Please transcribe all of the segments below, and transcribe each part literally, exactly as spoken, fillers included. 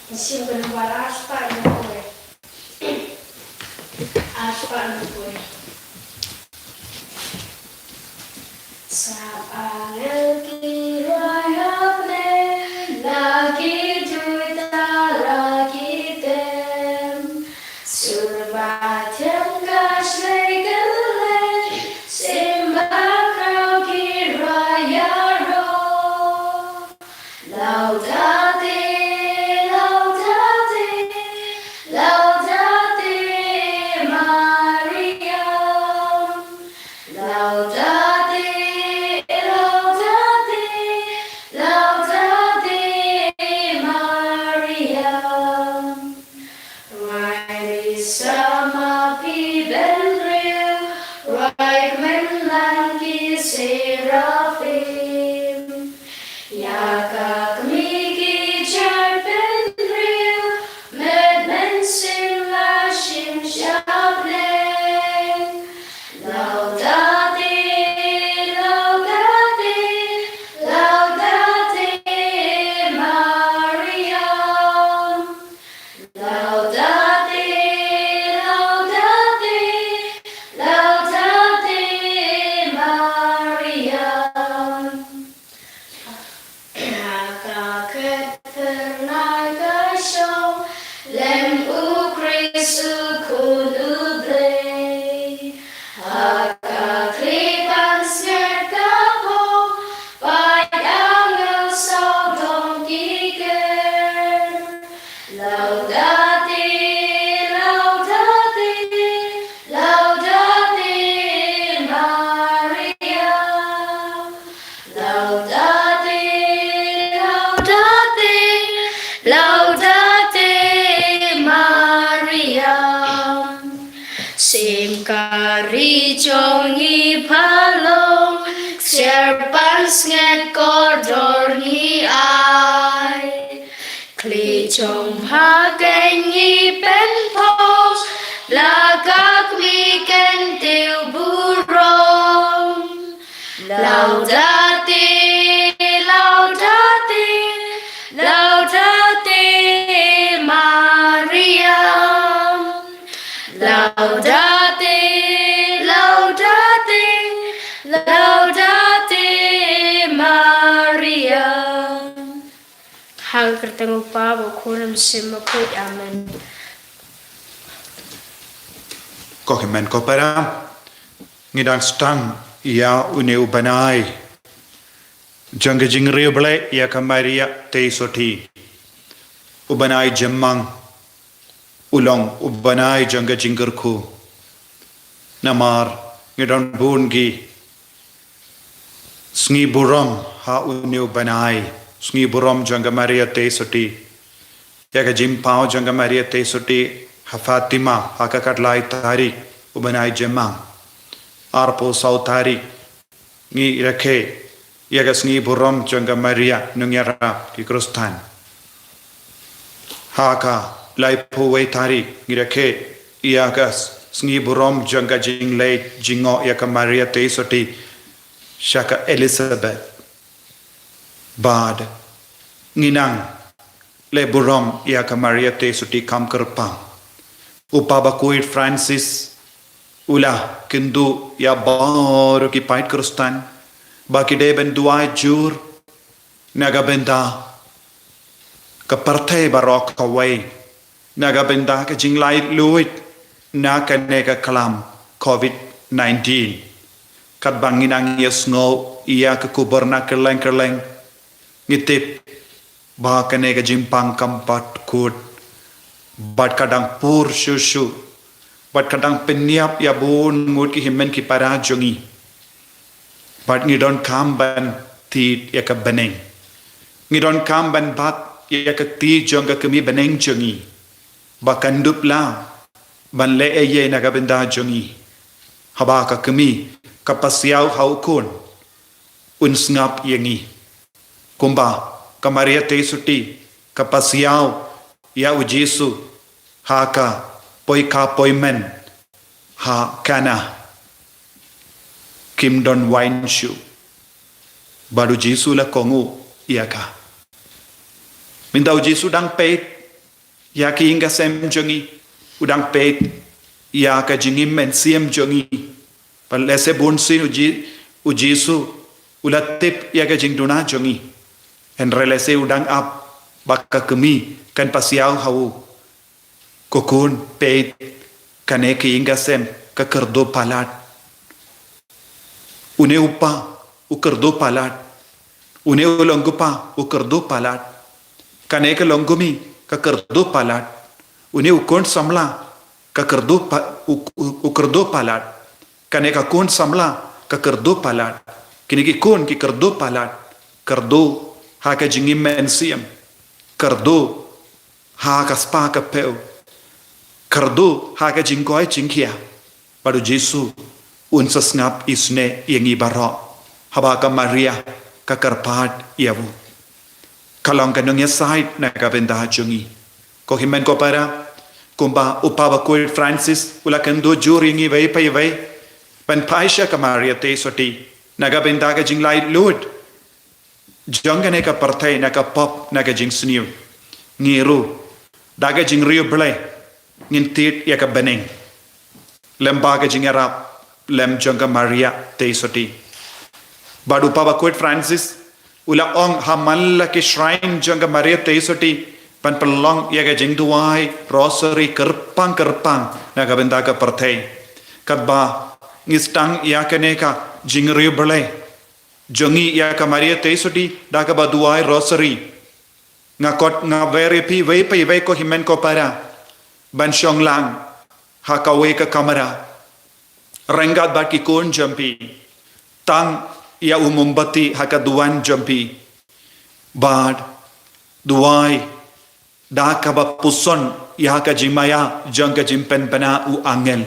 Sim pynpar arspah na poi. Arspah na poi. Sap angel ki rwai hapdeng, la ki duitara ki tem. Sur ba thiang ka shlei kylleng, sim ba khraw ki rwai ïaroh. Laudate, laudate, laudate Mariam. Laudate, laudate, laudate Mariam. Rwai ri sa ma phi bynriew, rwai kmen lang ki serafim. Ïa ka kmie ki jar bynriew, met mynsiem la shim sha Blei. Laudate, laudate, laudate Mariam. Laudate, laudate, laudate Mariam. Ha ka khet phyrnai ka shong, lem U Khrist U Khun U Blei. Ha ka khlieh pansngiat ka pop, pait angel sawdong ki ker. Laudate, laudate, laudate Mariam. Laudate, laudate, laudate Mariam. Sim ka ri jong ngi pha long ksiar pansngiat kordor ngi ai. Khlieh jong pha kein ngi pynpaw, la ka kmie kyntiew burom. Laudate, laudate, laudate Mariam. Laudate, laudate, laudate Mariam. Ha ka kyrteng U Kpa bad U Khun bad U Mynsiem Bakhuid. Amen. Ko hynmen ko para, ngi dang sdang ïa une u bnai jong ka jingriewblei ïa ka Maria Theisotti. U bnai Jymmang u long u bnai jong ka jingkyrkhu. Namar ngi don bun ki sngi burom ha une u bnai, sngi burom jong ka Maria Theisotti. Ïa ka jingpaw jong ka Maria Theisotti ha Fatima ha ka khatlai tarik u bnai Jymmang. Arphew saw tarik ngi rakhe ïa ka sngi burom jong ka Maria Nongïarap ki Khristan. Ha ka laiphew wei tarik ngi rakhe ïa ka sngi burom jong ka jingleit jingïoh ïa ka Maria Theisotti sha ka Elizabeth. Bad ngi nang leh burom ïa ka Maria Theisotti kham kyrpang. U Kpa Bakhuid Francis u la kynduh ïa baroh ki paid Khristan ba ki dei ban duwai jur na ka bynta ka pyrthei baroh kawei, na ka bynta ka jinglaitluid na kane ka khlam covid nineteen. Katba ngi nang ïa sngew ïa ka khubor na kylleng kylleng, ngi tip ba kane ka jingpang kam pat kut, bad ka dang pur shuh shuh, bad ka dang pynïap ïa bun ngut ki hynmen ki para jong ngi. Bad ngi donkam ban thied ïa ka bneng. Ngi donkam ban bat ïa ka kti jong ka kmie bneng jong ngi ba kan dup lah ban leh ei ei na ka bynta jong ngi. Haba ka kmie ka pasiaw ha u khun, un sngap ïa ngi. Kumba ka Maria Theisotti ka pasiaw ïa u Jisu ha ka poi kha poi men ha Kana, kim don wain shuh. Bad u Jisu la kohnguh ïa ka. Mynta u Jisu dang peit ïa ka ïing ka sem jong ngi, u dang peit ïa ka jingim mynsiem jong ngi. Bad lehse bun sien u Ji-, u Jisu u la tip ïa ka jingduna jong ngi. Hynrei lehse u dang ap ba ka kmie kan pasiaw ha u. Ko khun, peit, kane ka ïing ka sem ka kyrduh palat. Une u pa u kyrduh palat. Une u long u pa u kyrduh palat. Kane ka long u kmie ka kyrduh palat. Une u khun samla ka kyrduh pa-, u, u, u kyrduh palat. Kane ka khun samla ka kyrduh palat. Kine ki khun ki kyrduh palat. Kyrduh ha ka jingim mynsiem. Kyrduh ha ka spah ka phew. Kyrduh ha ka jingkoit jingkhiah. Bad u Jisu un sa sngap isynei ïa ngi baroh. Haba ka Maria ka kyrpad ïa u. Ka long ka nongïasaid na ka bynta jong ngi. Ko hynmen ko para, kumba u Papa bakhuid Francis u la kynduh jur ïa ngi iwei pa iwei ban phai sha ka Maria Theisotti na ka bynta ka jinglaitluid jong kane ka pyrthei na ka pop, na ka jingsniew. Ngi ruh da ka jingriewblei ngin tied ïa ka bneng lem bad ka jingïarap lem jong ka Maria Theisotti. Bad u Papa bakhuid Francis u la ong, ha man la ki shrine jong ka Maria Theisotti ban pynlong ïa ka jingduwai rosary kyrpang kyrpang na ka bynta ka pyrthei. Katba ngi sdang ïa kane ka jingriewblei jong ngi ïa ka Maria Theisotti da kaba duwai rosary, nga khot, nga wer ïa phi iwei pa iwei, ko hynmen ko para, ban shong lang ha kawei ka kamra, ryngkat bad ki khun jong phi. Tang ïa u mombati ha ka duwan jong phi bad duwai da kaba puson ïa ka jingmaïa jong ka jingpynbna u angel.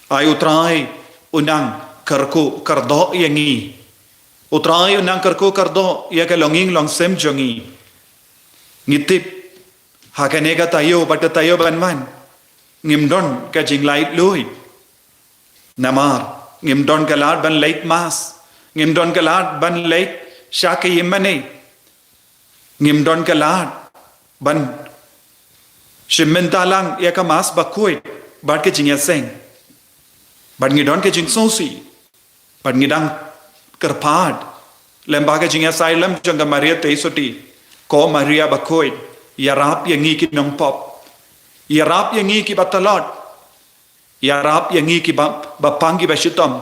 Ai U Trai u nang kyrkhu kyrdoh ïa ngi. U Trai u nang kyrkhu kyrdoh ïa ka longïing longsem jong ngi. Ngi tip ha kane ka taïew bad ka taïew ban wan ngim don ka jinglaitluid. Namar ngim don ka lad ban leit mass, ngim don ka lad ban leit sha ka ïingmane. Ngim don ka lad ban shim bynta lang ïa ka mass bakhuid bad ka jingïaseng. Bad ngi don ka jingsngewsih bad ngi dang kyrpad lem bad ka jingïasaid lem jong ka Maria Theisotti. Ko Maria bakhuid, ïarap ïa ngi ki nongpop, ïarap ïa ngi kiba tlot, ïarap ïa ngi kiba, ba pang kiba shitom.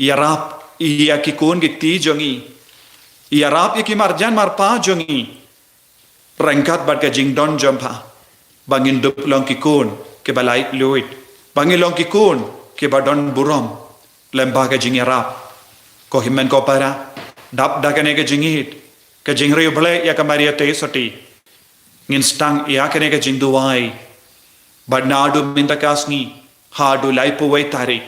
Ïarap ïa ki khun ki kti jong ngi. Ïarap ïa ki marjan marpa jong ngi. Ryngkat bad ka jingdon jong pha ba ngin dup long ki khun kiba laitluid, ba ngin long ki khun kiba don burom lem bad ka jingïarap. Ko hynmen ko para, dap da kane ka jingïeit, ka jingriewblei ïa ka Maria Theisotti, ngin sdang ïa kane ka jingduwai bad naduh mynta ka sngi haduh laiphew wei tarik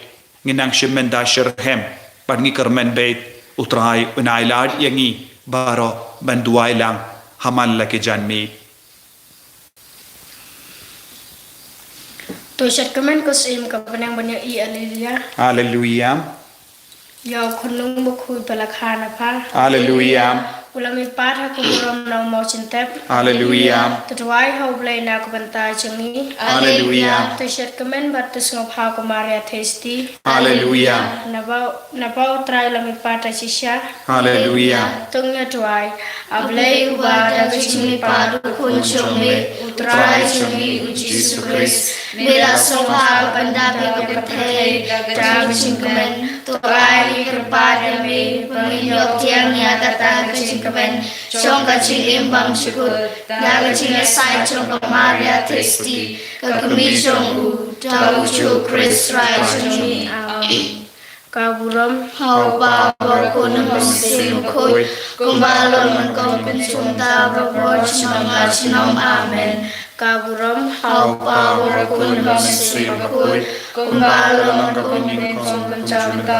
ngin nang shim bynta shitrhem bad ngi kyrmen beit U Trai un ailad ïa ngi baroh ban duwai lang ha man la ki janmiet. To shet kmen ko Syiem ka bneng ban ïa i, Alleluia. Alleluia. Ïa u khunlung bakhuid ba la kha na pha. Alleluia. U la mihpat ha ka burom na u mawjyntep. Alleluia. To duwai ha U Blei na ka bynta jong ngi. Alleluia. To shet kmen bad to sngewbha ko Maria Theisotti. Alleluia. Naba, naba U Trai u la mihpat da shisha. Alleluia. To ngin ïa duwai. A Blei uba da ka jingmihpat u Khun jong me, U Trai jong ngi U Jisu Khrist, me la sngewbha ban dap ïa ka pyrthei da ka jingkmen. To ai ngi kyrpad ïa me ba ngin ïoh pdiang ïa kata ka jingkmen jong ka jingim bymjukut da ka jingïasaid jong ka Maria Theisotti, ka kmie jong u, da U Jisu Khrist Trai jong ngi. Amen. Ka burom ha U Kpa bad U Khun bad U Mynsiem Bakhuid, kumba long mynta, kumjuh mynta, baroh junom la junom. Amen. Ka burom ha U Kpa bad U Khun bad U Mynsiem Bakhuid, kumba long mynta, kumjuh mynta,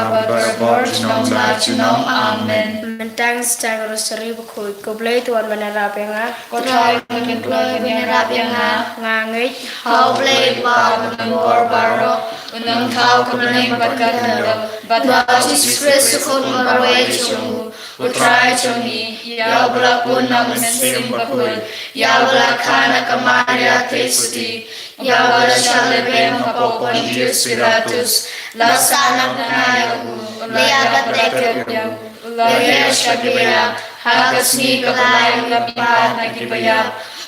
baroh junom la junom. Amen. Tang tang rosary bakhuid. Ko Blei to wan ban ïarap ïa nga. Ko Trai, ko Trai, ban ïarap ïa nga. Nga ngeit ha U Blei Uba Donbor baroh, U Nongthaw ka bneng bad ka khyndew, bad ha U Jisu Khrist U Khun marwei jong U, U Trai jong ngi, ïa uba la pun na U Mynsiem Bakhuid, ïa uba la kha na ka Maria Theisotti, ïa uba la shah leh beiñ hapoh Pontius Pilatus, la sahnarphna ïa u, la ïaid bad ka U, la hiar sha ki baïap, ha ka sngi kaba lai u la mihpat na ki baïap,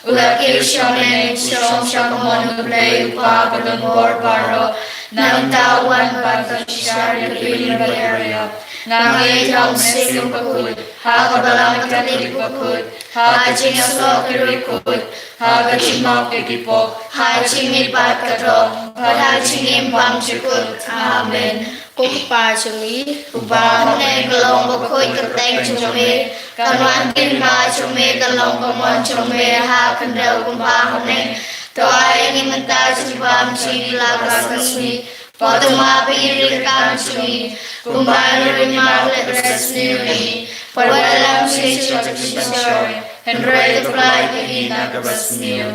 u la kiew sha bneng, u shong sha ka mon U Blei U Kpa Badonbor baroh. Nangta un wan ban pynshai ïa ki beiñ bad ki baïap. Nga ngeit ha U Mynsiem Bakhuid, ha ka Balang Katholik bakhuid, ha ka jingïasyllok ki riewkhuid, ha ka jingmap ïa ki pop, ha ka jingmihpat ka doh, bad ha ka jingim bymjukut. Amen. Ko Kpa jong ngi uba ha bneng, ka long bakhuid kyrteng jong me, kan wan ka hima jong me, kan long ka mon jong me ha ka khyndew kumba ha bneng. To ai ïa ngi mynta ka jingbam jong ngi la ka sngi, bad to map ïa ki ryngkang jong ngi, kumba ngi ruh ngi map ïa ki ba sniew ïa ngi, bad wat lam sha ngi sha ka jingpynshoi, hynrei to pyllait ïa ngi na kaba sniew.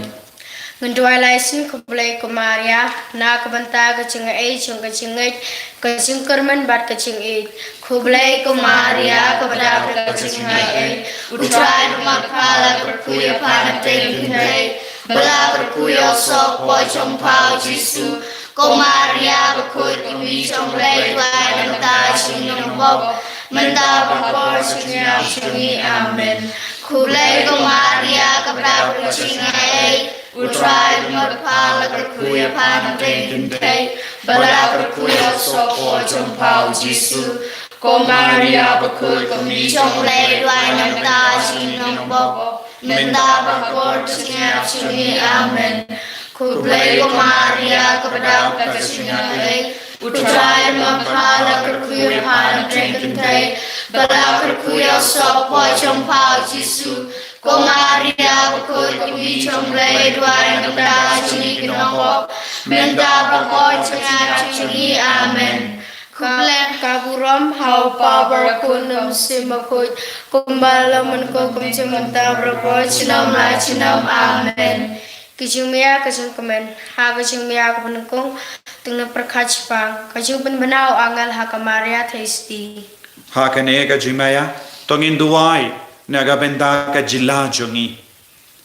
Ngan duwai lai sien. Khublei ko Maria, na ka bynta ka jingaiei jong ka jingngeit, ka jingkyrmen bad ka jingïeit. Khublei ko Maria, kaba dap ka jingaiei, U Trai u don bad pha. La kyrkhu ïa pha na pdeng kynthei, bad la kyrkhu ïa u soh hapoh jong pha U Jisu. Ko Maria bakhuid, ka kmie jong U Blei, duwai na ka bynta jong ngi ki nongpop, mynta bad ha ka por jingïap jong ngi. Amen. Khublei ko Maria, kaba dap ka jingaiei, U Trai u don bad pha. La kyrkhu ïa pha na pdeng kynthei, bad la kyrkhu ïa u soh hapoh jong pha U Jisu. Ko Maria bakhuid, ka kmie jong U Blei, duwai na ka bynta jong ngi ki nongpop, mynta bad ha ka por jingïap jong ngi. Amen. Khublei ko Maria, kaba dap ka jingaiei, U Trai u don bad pha. La kyrkhu ïa pha na pdeng kynthei, bad la kyrkhu ïa u soh hapoh jong pha U Jisu. Ko Maria bakhuid, ka kmie jong U Blei, duwai na ka bynta jong ngi ki nongpop, mynta bad ha ka por jingïap jong ngi. Amen. Khublei ka burom ha U Kpa bad ha U Khun bad ha U Mynsiem Bakhuid, kumba la long mynta, kum jong mynta, bad ha ka por junom la junom. Amen. Ka jingmih ïa ka jingkmen. Ha ka jingmih ïa kaba nyngkong, to ngin pyrkhat shaphang ka jingpynbna u angel ha ka Maria Theisotti. Ha kane ka jingmih ïa, to ngin duwai na ka bynta ka jylla jong ngi,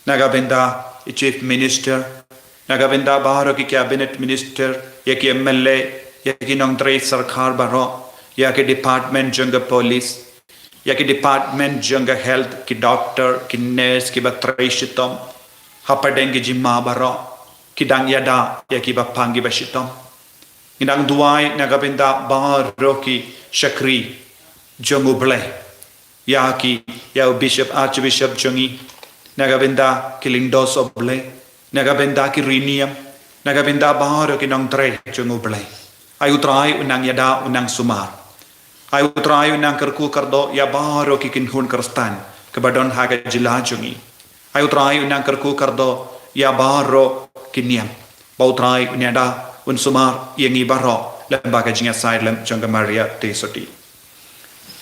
na ka bynta i Chief Minister, na ka bynta baroh ki Cabinet Minister, ïa ki M L A, ïa ki nongtrei sorkar baroh, ïa ki department jong ka police, ïa ki department jong ka health, ki doctor, ki nurse, kiba trei shitom hapdeng ki jingma baroh, ki dang ïada ïa kiba pang kiba shitom. Ngi dang duwai na ka bynta baroh ki shakri jong U Blei, ïa ki, ïa u Bishop, Archbishop jong ngi, na ka bynta ki lyngdoh soh Blei, na ka bynta ki riewniam, na ka bynta baroh ki nongtrei jong U Blei. Ai U Trai un nang ïada, un nang sumar. Ai U Trai un nang kyrkhu kyrdoh ïa baroh ki kynhun Khristan kiba don ha ka jylla jong ngi. Ai U Trai un nang kyrkhu kyrdoh ïa baroh ki niam. Ba U Trai un ïada, un sumar ïa ngi baroh lyngba ka jingïasaid lem jong ka Maria Theisotti.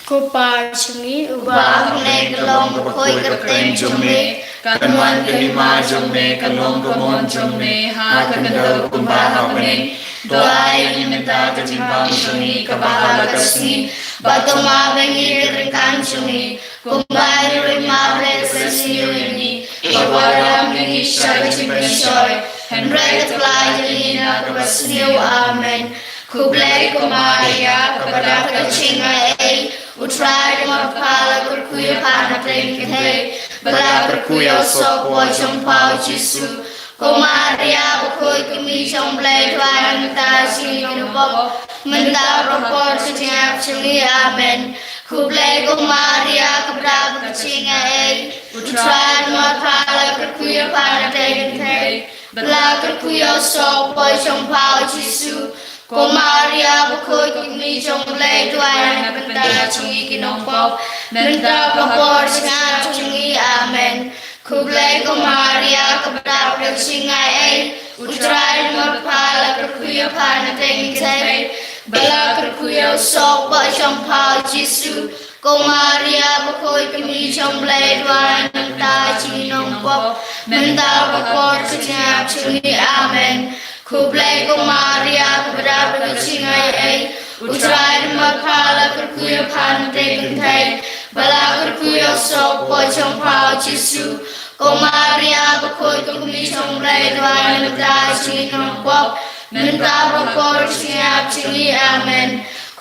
Ko Kpa jong ngi uba ha bneng, ka long bakhuid ka kyrteng jong me, kan wan ka hima jong me, kan long ka mon jong me ha ka khyndew kumba ha bneng. To ai ïa ngi mynta ka jingbam jong ngi kaba ha la ka sngi, bad to map ïa ngi ki ryngkang jong ngi, kumba ngi ruh ngi map ïa kiba sniew ïa ngi, bad wat lam ïa ngi sha ka jingpynshoi, hynrei to pyllait ïa ngi na kaba sniew. Amen. Khublei ko Maria, kaba dap ka jingaiei, U Trai u don bad pha. La kyrkhu ïa pha na pdeng kynthei, bad la kyrkhu ïa u soh hapoh jong pha U Jisu. Ko Maria bakhuid, ka kmie jong U Blei, duwai na ka bynta jong ngi ki nongpop, mynta bad ha ka por jingïap jong ngi. Amen. Khublei ko Maria, kaba dap ka jingaiei, U Trai u don bad pha. La kyrkhu ïa pha na pdeng kynthei, bad la kyrkhu ïa u soh hapoh jong pha U Jisu. Ko Maria bakhuid, ka kmie jong U Blei, duwai na ka bynta jong ngi ki nongpop, mynta bad ha ka por jingïap jong ngi. Amen. Khublei ko Maria, kaba dap ka jingaiei, U Trai u don bad pha. La kyrkhu ïa pha na pdeng kynthei, bad la kyrkhu ïa u soh hapoh jong pha U Jisu. Ko Maria bakhuid, ka kmie jong U Blei, duwai namar ngi ki nongpop, mynta bad ha ka por jingïap jong ngi. Amen. Khublei ko Maria, kaba dap da ka jingaiei, U Trai u don bad pha, la kyrkhu ïa pha na pdeng kynthei, bad la kyrkhu ïa u soh u poi jong pha, U Jisu. Ko Maria bakhuid, ka kmie jong U Blei, duwai namar ngi ki nongpop, mynta bad ha ka por jingïap jong ngi. Amen.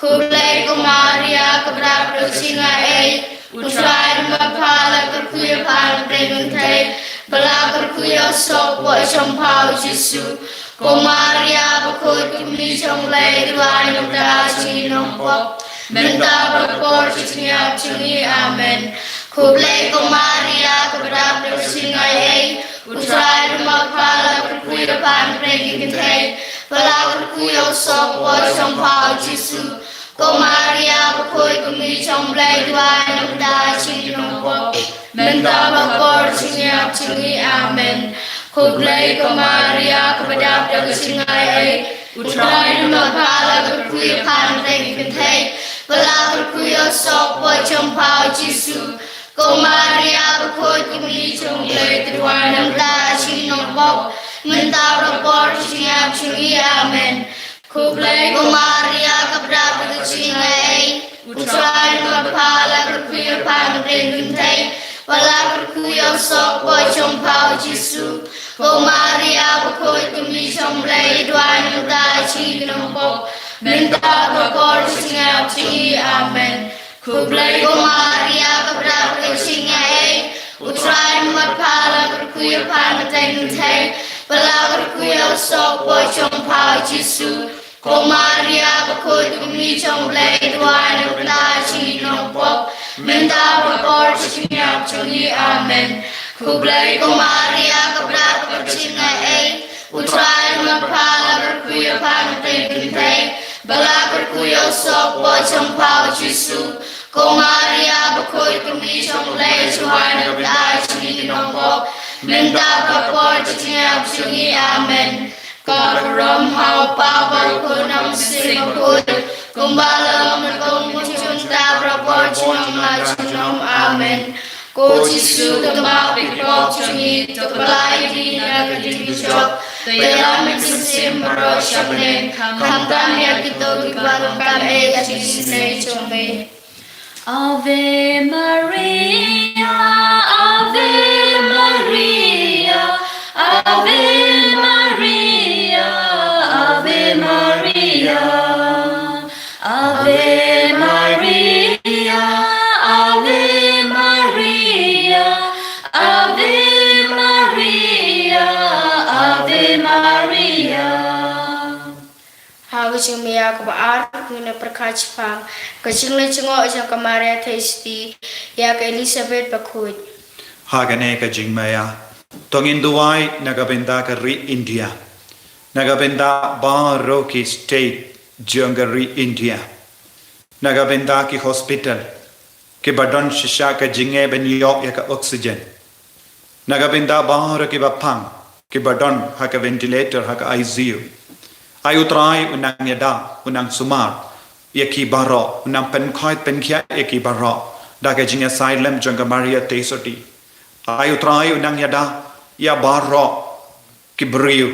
Khublei ko Maria, kaba dap da ka jingaiei, U Trai u don bad pha, la kyrkhu ïa pha na pdeng kynthei, bad la kyrkhu ïa u soh u poi jong pha, U Jisu. Ko Maria bakhuid, ka kmie jong U Blei, duwai namar ngi ki nongpop, mynta bad ha ka por jingïap jong ngi. Amen. Khublei ko Maria, kaba dap da ka jingaiei, U Trai u don bad pha, la kyrkhu ïa pha na pdeng kynthei, bad la kyrkhu ïa u soh u poi jong pha, U Jisu. Ko Maria bakhuid, ka kmie jong U Blei, duwai namar ngi ki nongpop, mynta bad ha ka por jingïap jong ngi. Amen. Khublei ko Maria, kaba dap da ka jingaiei, U Trai u don bad pha, la kyrkhu ïa pha na pdeng kynthei, bad la kyrkhu ïa u soh u poi jong pha, U Jisu. Ko Maria bakhuid, ka kmie jong U Blei, duwai namar ngi ki nongpop, mynta bad ha ka por jingïap jong ngi. Amen. Khublei ko Maria, kaba dap da ka jingaiei, U Trai u don bad pha, la kyrkhu ïa pha na pdeng kynthei, bad la kyrkhu ïa u soh u poi jong pha, U Jisu. Ko Maria bakhuid, ka kmie jong U Blei, duwai namar ngi ki nongpop, mynta bad ha ka por jingïap jong ngi. Amen. Khublei ko Maria, kaba dap da ka jingaiei, U Trai u don bad pha, la kyrkhu ïa pha na pdeng kynthei, bad la kyrkhu ïa u soh u poi jong pha, U Jisu. Ko Maria bakhuid, ka kmie jong U Blei, duwai namar ngi ki nongpop, mynta bad ha ka por jingïap jong ngi. Amen. Khublei ko Maria, kaba dap da ka jingaiei, U Trai u don bad pha, la kyrkhu ïa pha na pdeng kynthei, bad la kyrkhu ïa u soh u poi jong pha, U Jisu. Ko Maria bakhuid, ka kmie jong U Blei, duwai namar ngi ki nongpop, mynta bad ha ka por jingïap jong ngi. Amen. Ka burom ha u Kpa bad u Khun bad u Mynsiem Bakhuid, kumba la long na ka mut, mynta bad ha ka por junom la junom. Amen. Ko Jisu, to map ïa ki pop jong ngi, to pyllait ïa ngi na ka jingïasyllok, to ïalam ïa ki mynsiem baroh sha bneng, khamtam ïa kito kiba donkam eh ïa ka jingisynei jong me. Ave Maria, Ave Maria, Ave Maria, Ave Maria. Ave Maria, Ave Maria, Ave Maria, Ave Maria. Ha ka jingmaïa kaba ar, ngin ïa pyrkhat shaphang ka jingleit jngoh jong ka Maria Theisotti ïa ka Elizabeth bakhuid. Ha kane ka jingmaïa, to ngin duwai na ka bynta ka ri India, na ka bynta baroh ki state jong ka ri India, na ka bynta ki hospital kiba don shisha ka jingeh ban ïoh ïa ka oxygen, na ka bynta baroh kiba pang, kiba don ha ka ventilator, ha ka I C U. Ai U Trai un nang ïada, un nang sumar ïa ki baroh, un nang pynkhuid pynkhiah ïa ki baroh da ka jingïasaid lem jong ka Maria Theisotti. Ai U Trai un nang ïada ïa baroh ki briew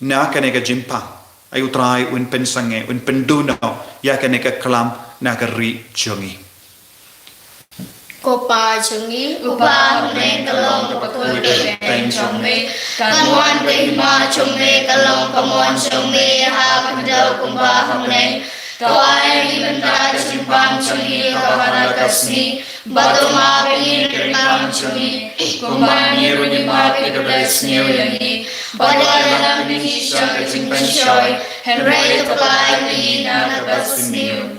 na kane ka jingpang. Ai U Trai un pynsangeh, un pynduh noh ïa kane ka klam na ka ri jong ngi. Ko Pa jong ngi uba ha bneng, ka long kaba khuid ka kyrteng jong me, kan wan ka hima jong me, kan long ka mon jong me ha ka khyndew kumba ha bneng. To ai ïa ngi mynta ka jingbam jong ngi kaba ha ka sngi, bad to map ïa ngi ki kyrpang jong ngi, kumba ngi ruh ngi map ïa kiba la sniew ïa ngi, bad to ïalam ïa ngi sha ka jingpynshoi, hynrei to pyllait ïa ngi na kaba sniew.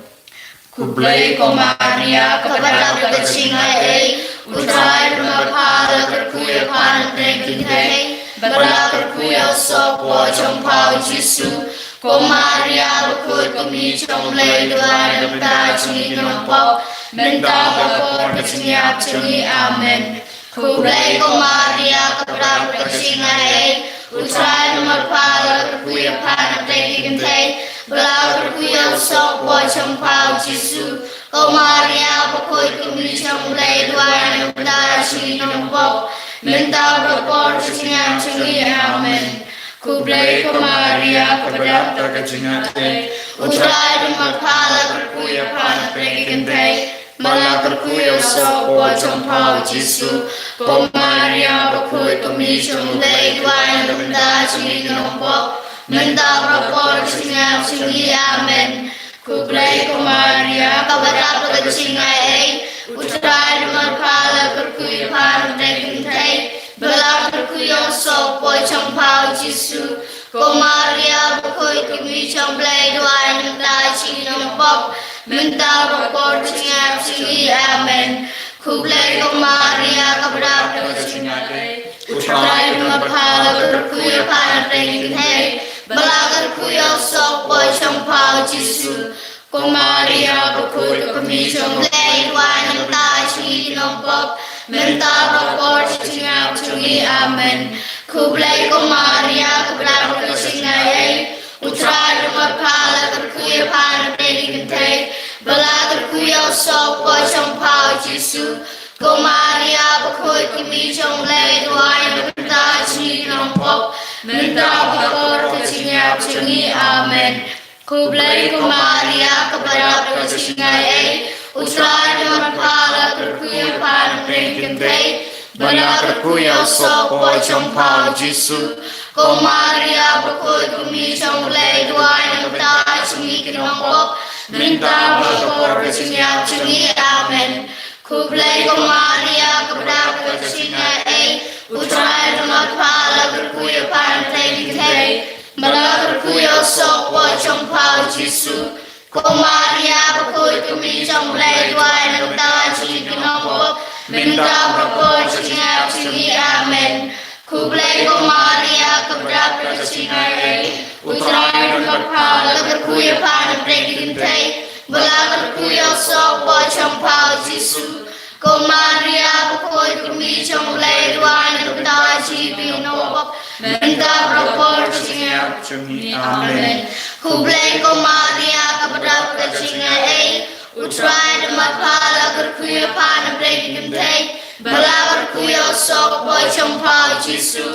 Khublei ko Maria, kaba dap da ka jingaiei, U Trai u don bad pha, la kyrkhu ïa pha na pdeng ki kynthei, bad la kyrkhu ïa u soh u poi jong pha U Jisu. Ko Maria bakhuid, ka kmie jong U Blei, to duwai namar ngi ki nongpop, mynta bad ha ka por ka jingïap jong ngi. Amen. Khublei ko Maria, kaba dap da ka jingaiei, U Trai u don bad pha, la kyrkhu ïa pha na pdeng ki kynthei, bad la kyrkhu ïa u soh u poi jong pha U Jisu. Ko Maria bakhuid, ka kmie jong U Blei, duwai na ka bynta jong ngi ki nongpop, mynta bad ha ka por ka jingïap jong ngi. Amen. Khublei ko Maria, kaba dap da ka jingïathuh, U Trai u don bad pha, la kyrkhu ïa pha na pdeng ki kynthei, bad la kyrkhu ïa u soh u kpoh jong pha U Jisu. Ko Maria bakhuid, ka kmie jong U Blei, duwai na ka bynta jong ngi ki nongpop, mynta bad ha ka por ka jingïap jong ngi. Amen. Khublei ko Maria, kaba dap da ka jingaiei, U Trai u don bad pha, la kyrkhu ïa pha na pdeng ki kynthei, bad la kyrkhu ïa u soh u kpoh jong pha U Jisu. Ko Maria bakhuid, ka kmie jong U Blei, duwai na ka bynta jong ngi ki nongpop, mynta bad ha ka por ka jingïap jong ngi. Amen. Khublei ko Maria, kaba dap da ka jingaiei, U Trai u don bad pha, la kyrkhu ïa pha na pdeng ki kynthei, bad la kyrkhu ïa u soh u kpoh jong pha U Jisu. Ko Maria bakhuid, ka kmie jong U Blei, duwai na ka bynta jong ngi ki nongpop, mynta bad ha ka por ka jingïap jong ngi. Amen. Khublei ko Maria, kaba dap da ka jingaiei, U Trai u don bad pha, la kyrkhu ïa pha na pdeng ki kynthei, bad la kyrkhu ïa u soh u kpoh jong pha U Jisu. Ko Maria bakhuid, ka kmie jong U Blei, duwai na ka bynta jong ngi ki nongpop, mynta bad ha ka por ka jingïap jong ngi. Amen. Khublei ko Maria, kaba dap da ka jingaiei, U Trai u don bad pha, la kyrkhu ïa pha na pdeng ki kynthei, bad la kyrkhu ïa u soh u kpoh jong pha U Jisu. Ko Maria bakhuid, ka kmie jong U Blei, duwai na ka bynta jong ngi ki nongpop, mynta bad ha ka por ka jingïap jong ngi. Amen. Khublei ko Maria, kaba dap da ka jingaiei, U Trai u don bad pha, la kyrkhu ïa pha na pdeng ki kynthei, bad la kyrkhu ïa u soh u kpoh jong pha U Jisu. Ko Maria bakhuid, ka kmie jong U Blei, duwai na ka bynta jong ngi ki nongpop, mynta bad ha ka por ka jingïap jong ngi. Amen. Khublei ko Maria, kaba dap da ka jingaiei, U Trai u don bad pha, la kyrkhu ïa pha na pdeng ki kynthei, bad la kyrkhu ïa u soh u kpoh jong pha U Jisu. Ko Maria bakhuid, ka kmie jong U Blei, duwai na ka bynta jong ngi ki nongpop, mynta bad ha ka por ka jingïap jong ngi. Amen. Khublei ko Maria, kaba dap da ka jingaiei, U Trai u don bad pha, la kyrkhu ïa pha na pdeng ki kynthei, bad la kyrkhu ïa u soh u kpoh jong pha U Jisu.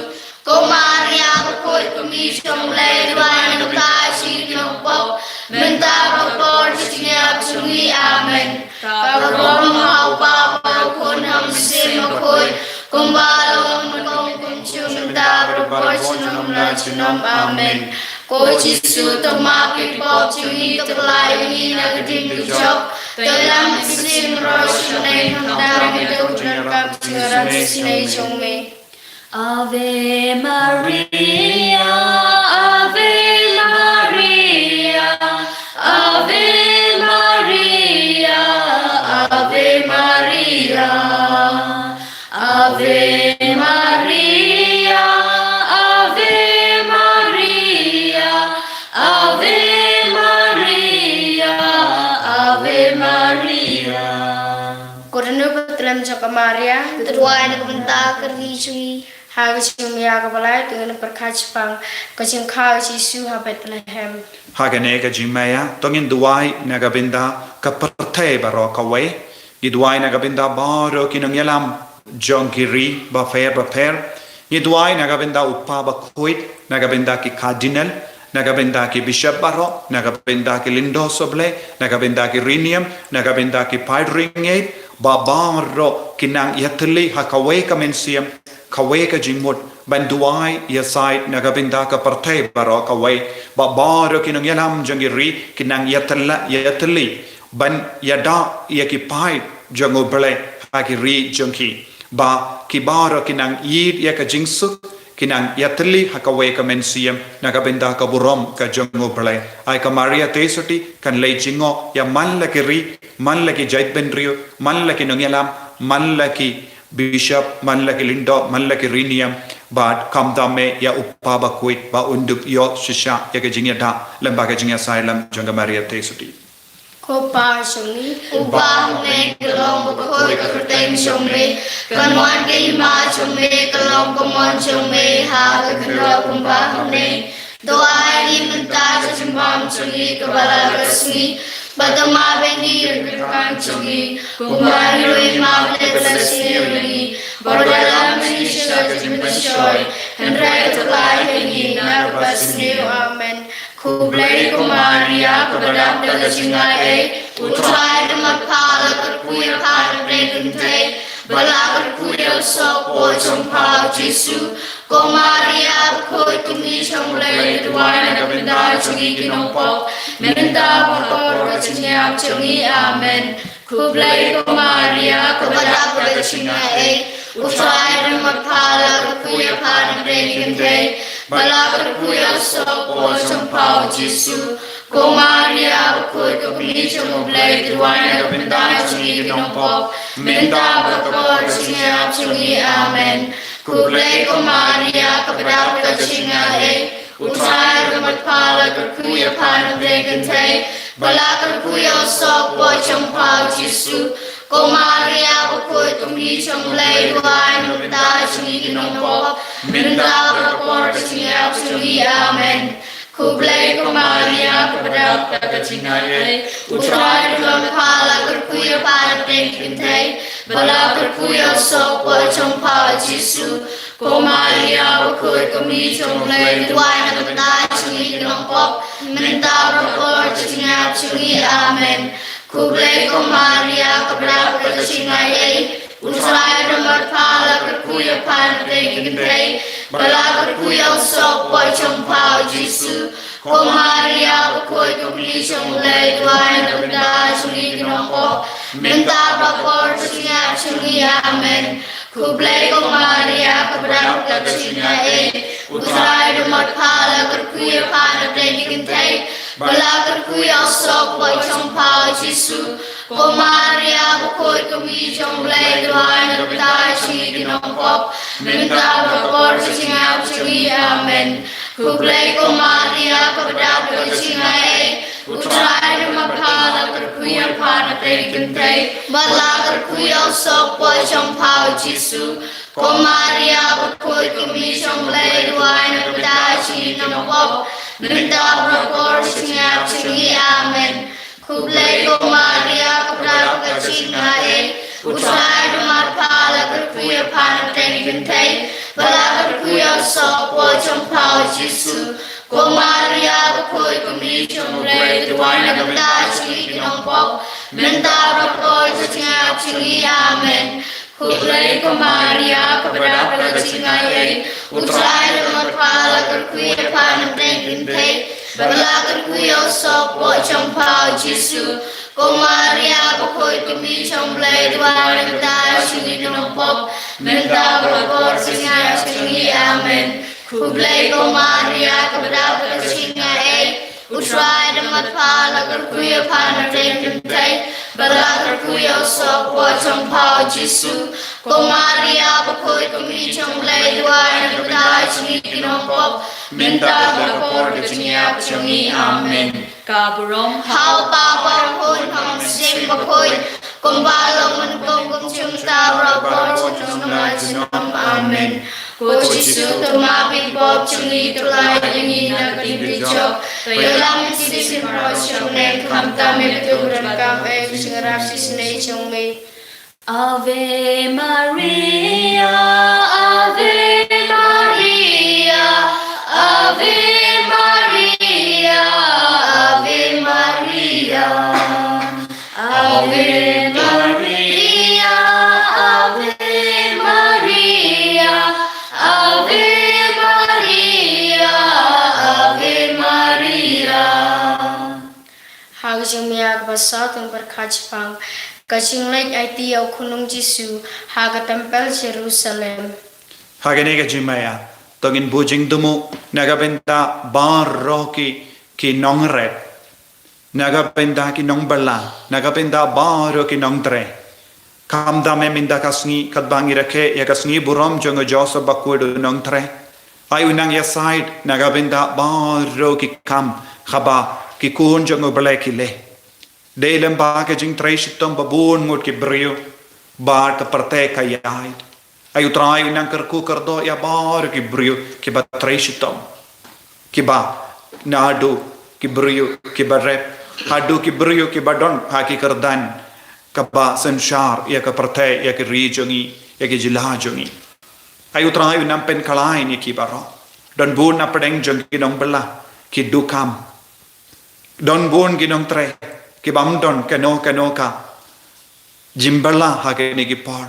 Ko Maria bakhuid, ka kmie jong U Blei, duwai na ka bynta jong ngi ki nongpop, mynta bad ha ka por ka jingïap jong ngi. Amen. Ka burom ha U Kpa bad ha U Khun bad ha U Mynsiem Bakhuid, kumba la long nyngkong, kumjuh, mynta bad ha ka por junom la junom. Amen. Ko Jisu, to map ïa ki pop jong ngi, to pyllait ïa ngi na ka ding ka jop, to ïalam ïa ki mynsiem baroh sha ka bneng, hynda ngi duh ha ka jingïarap jong me. Ave Maria, Ave Maria, Ave Maria, Ave Maria. Ave Maria, Ave Maria, Ave Maria, Ave Maria. Ko Dohnud ba tlem jong ka Maria, to duwai na ka bynta ka ri jong ngi. Ha ka jingmih ïa ka ba lai, to ngin pyrkhat shaphang ka jingkha Jisu ha Bethlehem. Ha kane ka jingmih ïa, to ngin duwai na ka bynta ka pyrthei baroh kawei. Ngi duwai na ka bynta baroh ki nongïalam jong ki ri bapher bapher. Ngi duwai na ka bynta U Kpa Bakhuid, na ka bynta ki cardinal, na ka bynta ki bishop baroh, na ka bynta ki lyngdoh sohblei, na ka bynta ki riniam, na ka bynta ki paid riewngeit, ba baroh ki nang ïatylli ha kawei ka mynsiem, kawei ka jingmut, ban duwai ïasaid na ka bynta ka pyrthei baroh kawei, ba baroh ki nongïalam jong ki ri ki nang ïatylli, ïatylli ban ïada ïa ki paid jong U Blei ha ki ri jong ki. Ba ki baroh ki nang ïeit ïa ka jingsuk, ki nang ïatylli ha kawei ka mynsiem na ka bynta ka burom ka jong U Blei. Ai ka Maria Theisotti kan leit jngoh ïa man la ki ri, man la ki jaitbynriew, man la ki nongïalam, man la ki bishop, man la ki lyngdoh, man la ki riniam, bad khamtam eh ïa U Kpa Bakhuid ba un dup ïoh shisha ïa ka jingïada lem bad ka jingïasaid lem jong ka Maria Theisotti. Ko Pa jong ngi uba ha bneng, ka long bakhuid ka kyrteng jong me, kan wan ka hima jong me, kan long ka mon jong me ha ka khyndew kumba ha bneng. To ai ngi mynta ka jingbam jong ngi kaba la ka sngi. Bad da ma ba ngi ïa ka jingkyrkhu jong ngi, kumba ngi ruh ngi map ïa ka lad sniew jong ngi, bad da lam ngi sha ka jingpynshoi, hynrei to pynlait ïa ngi na kaba sniew. Amen. Khublei ko Maria, kaba dap da ka jingaiei, U Trai u don bad pha, la kyrkhu ïa pha na pdeng ki kynthei, bad la kyrkhu ïa u soh pdeng jong pha u Jisu. Ko Maria bakhuid, ko kmie jong u Blei, duwai na ka bynta jong ngi ki nongpop, mynta bad ha ka por ka jingïap jong ngi. Amen. Khublei ko Maria, kaba dap da ka jingaiei, U Trai u don bad pha, la kyrkhu ïa pha na pdeng ki kynthei, bad la kyrkhu ïa u soh pdeng jong pha u Jisu. Ko Maria bakhuid, ko kmie jong u Blei, duwai na ka bynta jong ngi ki nongpop, mynta bad ha ka por ka jingïap jong ngi. Amen. Khublei ko Maria, kaba dap da ka jingaiei, U Trai u don bad pha, la kyrkhu ïa pha na pdeng ki kynthei, bad la kyrkhu ïa u soh pdeng jong pha u Jisu. Ko Maria bakhuid, ko kmie jong u Blei, duwai na ka bynta jong ngi ki nongpop, mynta bad ha ka por ka jingïap jong ngi. Amen. Khublei ko Maria, kaba dap da ka jingaiei, U Trai u don bad pha, la kyrkhu ïa pha na pdeng ki kynthei, bad la kyrkhu ïa u soh pdeng jong pha u Jisu. Ko Maria bakhuid, ko kmie jong u Blei, duwai na ka bynta jong ngi ki nongpop, mynta bad ha ka por ka jingïap jong ngi. Amen. Khublei ko Maria, kaba dap da ka jingaiei, U Trai u don bad pha, la kyrkhu ïa pha na pdeng ki kynthei, bad la kyrkhu ïa u soh pdeng jong pha u Jisu. Ko Maria bakhuid, ko kmie jong u Blei, duwai na ka bynta jong ngi ki nongpop, mynta bad ha ka por ka jingïap jong ngi. Amen. Khublei ko Maria, kaba dap da ka jingaiei, U Trai u don bad pha, la kyrkhu ïa pha na pdeng ki kynthei, bad la kyrkhu ïa u soh pdeng jong pha u Jisu. Ko Maria bakhuid, ko kmie jong u Blei, duwai na ka bynta jong ngi ki nongpop, mynta bad ha ka por ka jingïap jong ngi. Amen. Khublei ko Maria, kaba dap da ka jingaiei, U Trai u don bad pha, la kyrkhu ïa pha na pdeng ki kynthei, bad la kyrkhu ïa u soh pdeng jong pha u Jisu. Ko Maria bakhuid, ko kmie jong u Blei, duwai na ka bynta jong ngi ki nongpop, mynta bad ha ka por ka jingïap jong ngi. Amen. Khublei ko Maria, kaba dap da ka jingaiei, U Trai u don bad pha, la kyrkhu ïa pha na pdeng ki kynthei, bad la kyrkhu ïa u soh pdeng jong pha u Jisu. Ko Maria bakhuid, ko kmie jong u Blei, duwai na ka bynta jong ngi ki nongpop, mynta bad ha ka por ka jingïap jong ngi. Amen. Khublei ko Maria, kaba dap da ka jingaiei, U Trai u don bad pha, la kyrkhu ïa pha na pdeng ki kynthei, bad la kyrkhu ïa u soh pdeng jong pha u Jisu. Ko Maria bakhuid, ko kmie jong u Blei, duwai na ka bynta jong ngi ki nongpop, mynta bad ha ka por ka jingïap jong ngi. Amen. Khublei ko Maria, kaba dap da ka jingaiei, U Trai u don bad pha, la kyrkhu ïa pha na pdeng ki kynthei, bad la kyrkhu ïa u soh pdeng jong pha u Jisu. Ko Maria bakhuid, ko kmie jong u Blei, duwai na ka bynta jong ngi ki nongpop, mynta bad ha ka por ka jingïap jong ngi. Amen. Ka burom ha u Kpa bad ha u Khun bad ha u Mynsiem Bakhuid, kumba la long mynnyngkong, kum kumjuh mynta bad ha u por junom la junom. Amen. Ko Jisu, to map ïa ki pop jong ngi, to lait ïa ngi na ka jingdih jong ka jong ka. To ïalam ïa ngi sha ka jingpynïap jong u nongpop, khamtam ïa ka jingdonkam bad ka jingïarap shisha jong me. Ave Maria, Ave Maria, Ave Maria, Ave Maria. Ave Maria, Ave Maria, Ave Maria, Ave Maria. Ha ka jingmih ïa kaba saw tyngkhuh bad khatphang, ka jingleit aiti ïa u khun nong Jisu ha ka templ Jerusalem. Ha kane ka jingmih ïa, to ngin buh jingthmu na ka bynta baroh ki, ki nongret, na ka bynta ki nongbylla, na ka bynta baroh ki nongtrei. Khamtam mynta ka sngi, katba ngi rakhe ïa ka sngi burom jong u Joseph Bakhuid u nongtrei, ai u nang ïasaid na ka bynta baroh ki kam kaba ki khun jong u Blei ki leh. Dei lem bad ka jingtrei shitom ba bun ngut ki briew, bad ka pyrthei ka ïaid. Ai u Trai u nang kyrkhu kyrdoh ïa baroh ki briew kiba trei shitom, kiba naduh ki briew kiba rep, haduh ki briew kiba don ha ki kyrdan kaba synshar ïa ka pyrthei, ïa ki ri jong ngi, ïa ki jylla jong ngi. Ai U Trai un nang pynkylla ïa ngi baroh. Don bun na pdeng jong ki nongbylla ki dukam. Don bun ki nongtrei kibym don kano kano ka jingbylla ha kine ki por.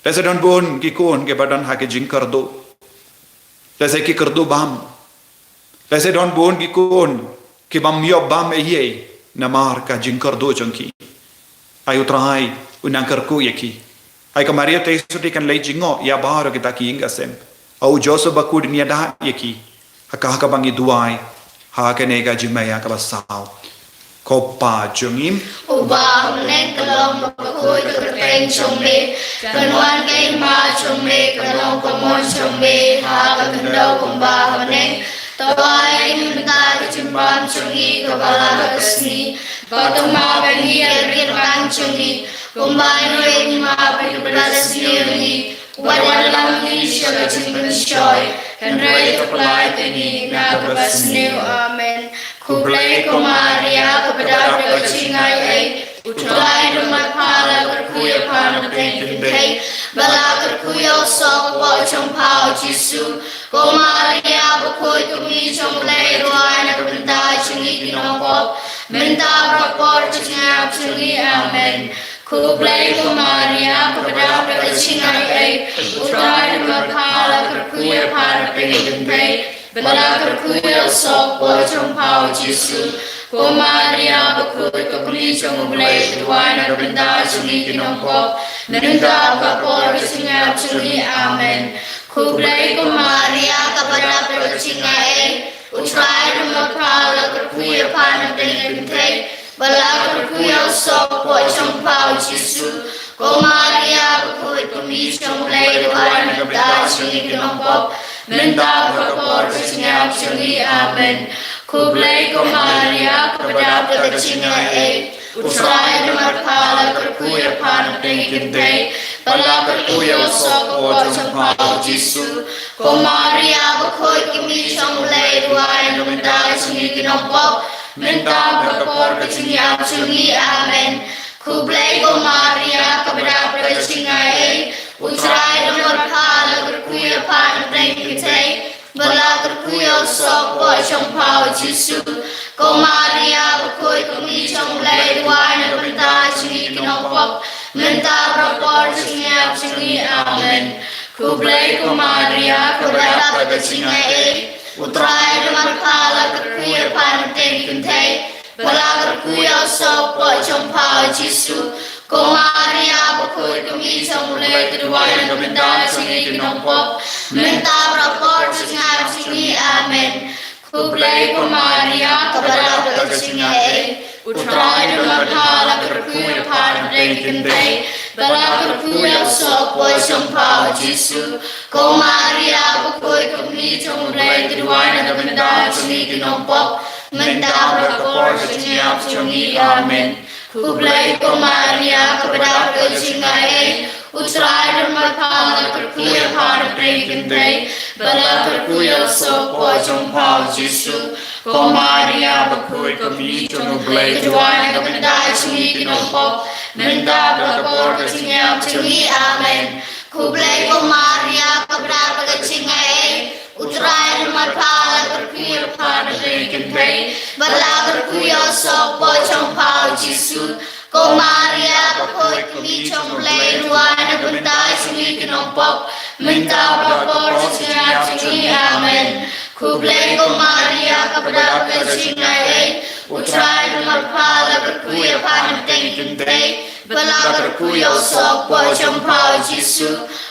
Lehse don bun ki khun kiba don ha ki jingkyrduh. Lehse ki kyrduh bam. Lehse don bun ki khun kibym ïoh bam eiei namar ka jingkyrduh jong ki. Ai U Trai un nang kyrkhu ïa ki. Ai ka Maria Theisotti kan leit jngoh ïa baroh kita ki ïing ki sem. Ai U Joseph Bakhuid un ïada ïa ki ha ka, ha kaba ngi duwai ha kane ka jingma ïa kaba saw. Ko Pa jong ngi uba ha bneng, ka long bakhuid ka kyrteng jong me, kan wan ka hima jong me, kan long ka mon jong me ha ka khyndew kumba ha bneng. To ai ïa ngi mynta ka jingbam jong ngi kaba la ha ka sngi, bad to map ïa ngi ïa ki kyrpang jong ngi, kumba ngi ruh ngi map ïa kiba la sniew ïa ngi. Wat ïalam ngi sha ka jingpynshoi, hynrei to pyllait ïa ngi na kaba sniew. Amen. Khublei ko Maria, kaba dap da ka jingai ei, U Trai u don bad pha, la kyrkhu ïa pha na pdeng ki kynthei, bad la kyrkhu ïa u soh ka kpoh jong pha U Jisu. Ko Maria bakhuid, ka kmie jong U Blei, duwai na ka bynta jong ngi ki nongpop, mynta bad ha ka por ka jingïap jong ngi. Amen. Khublei ko Maria, kaba dap da ka jingai ei, U Trai u don bad pha, la kyrkhu ïa pha na pdeng ki kynthei, bad la kyrkhu ïa u soh ka kpoh jong pha U Jisu. Ko Maria bakhuid, ka kmie jong U Blei, duwai na ka bynta jong ngi ki nongpop, mynta bad ha ka por ka jingïap jong ngi. Amen. Khublei ko Maria, kaba dap da ka jingai ei, U Trai u don bad pha, la kyrkhu ïa pha na pdeng ki kynthei, bad la kyrkhu ïa u soh ka kpoh jong pha U Jisu. Ko Maria bakhuid, ka kmie jong U Blei, duwai na ka bynta jong ngi ki nongpop, mynta bad ha ka por ka jingïap jong ngi. Amen. Khublei ko Maria, kaba dap da ka jingai ei, U Trai u don bad pha, la kyrkhu ïa pha na pdeng ki kynthei, bad la kyrkhu ïa u soh ka kpoh jong pha U Jisu. Ko Maria bakhuid, ka kmie jong U Blei, duwai na ka bynta jong ngi ki nongpop, mynta bad ha ka por ka jingïap jong ngi. Amen. Khublei ko Maria, kaba dap da ka jingai ei, U Trai u don bad pha, la kyrkhu ïa pha na pdeng ki kynthei, bad la kyrkhu ïa u soh ka kpoh jong pha U Jisu. Ko Maria bakhuid, ka kmie jong U Blei, duwai na ka bynta jong ngi ki nongpop, mynta bad ha ka por ka jingïap jong ngi. Amen. Khublei ko Maria, kaba dap da ka jingai ei, U Trai u don bad pha, la kyrkhu ïa pha na pdeng ki kynthei, bad la kyrkhu ïa u soh ka kpoh jong pha U Jisu. Ko Maria bakhuid, ka kmie jong U Blei, to duwai na ka bynta jong ngi ki nongpop, mynta bad ha ka por ka jingïap jong ngi. Amen. Khublei ko Maria, kaba dap da ka jingai ei, U Trai u don bad pha, la kyrkhu ïa pha na pdeng ki kynthei, bad la kyrkhu ïa u soh ka kpoh jong pha U Jisu. Ko Maria bakhuid, ka kmie jong U Blei, to duwai na ka bynta jong ngi ki nongpop, mynta bad ha ka por ka jingïap jong ngi. Amen. Khublei ko Maria, kaba dap da ka jingai ei, U Trai u don bad pha, la kyrkhu ïa pha na pdeng ki kynthei, bad la kyrkhu ïa u soh ka kpoh jong pha U Jisu. Ko Maria bakhuid, ka kmie jong U Blei, to duwai na ka bynta jong ngi ki nongpop, mynta bad ha ka por ka jingïap jong ngi. Amen. Khublei ko Maria, kaba dap da ka jingai ei, U Trai u don bad pha, la kyrkhu ïa pha na pdeng ki kynthei, bad la kyrkhu ïa u soh ka kpoh jong pha U Jisu. Ko Maria bakhuid, ka kmie jong U Blei, to duwai na ka bynta jong ngi ki nongpop, mynta bad ha ka por ka jingïap jong ngi. Amen. Khublei ko Maria, kaba dap da ka jingai ei, U Trai u don bad pha, la kyrkhu ïa pha na pdeng ki kynthei, bad la kyrkhu ïa u soh ka kpoh jong pha U Jisu.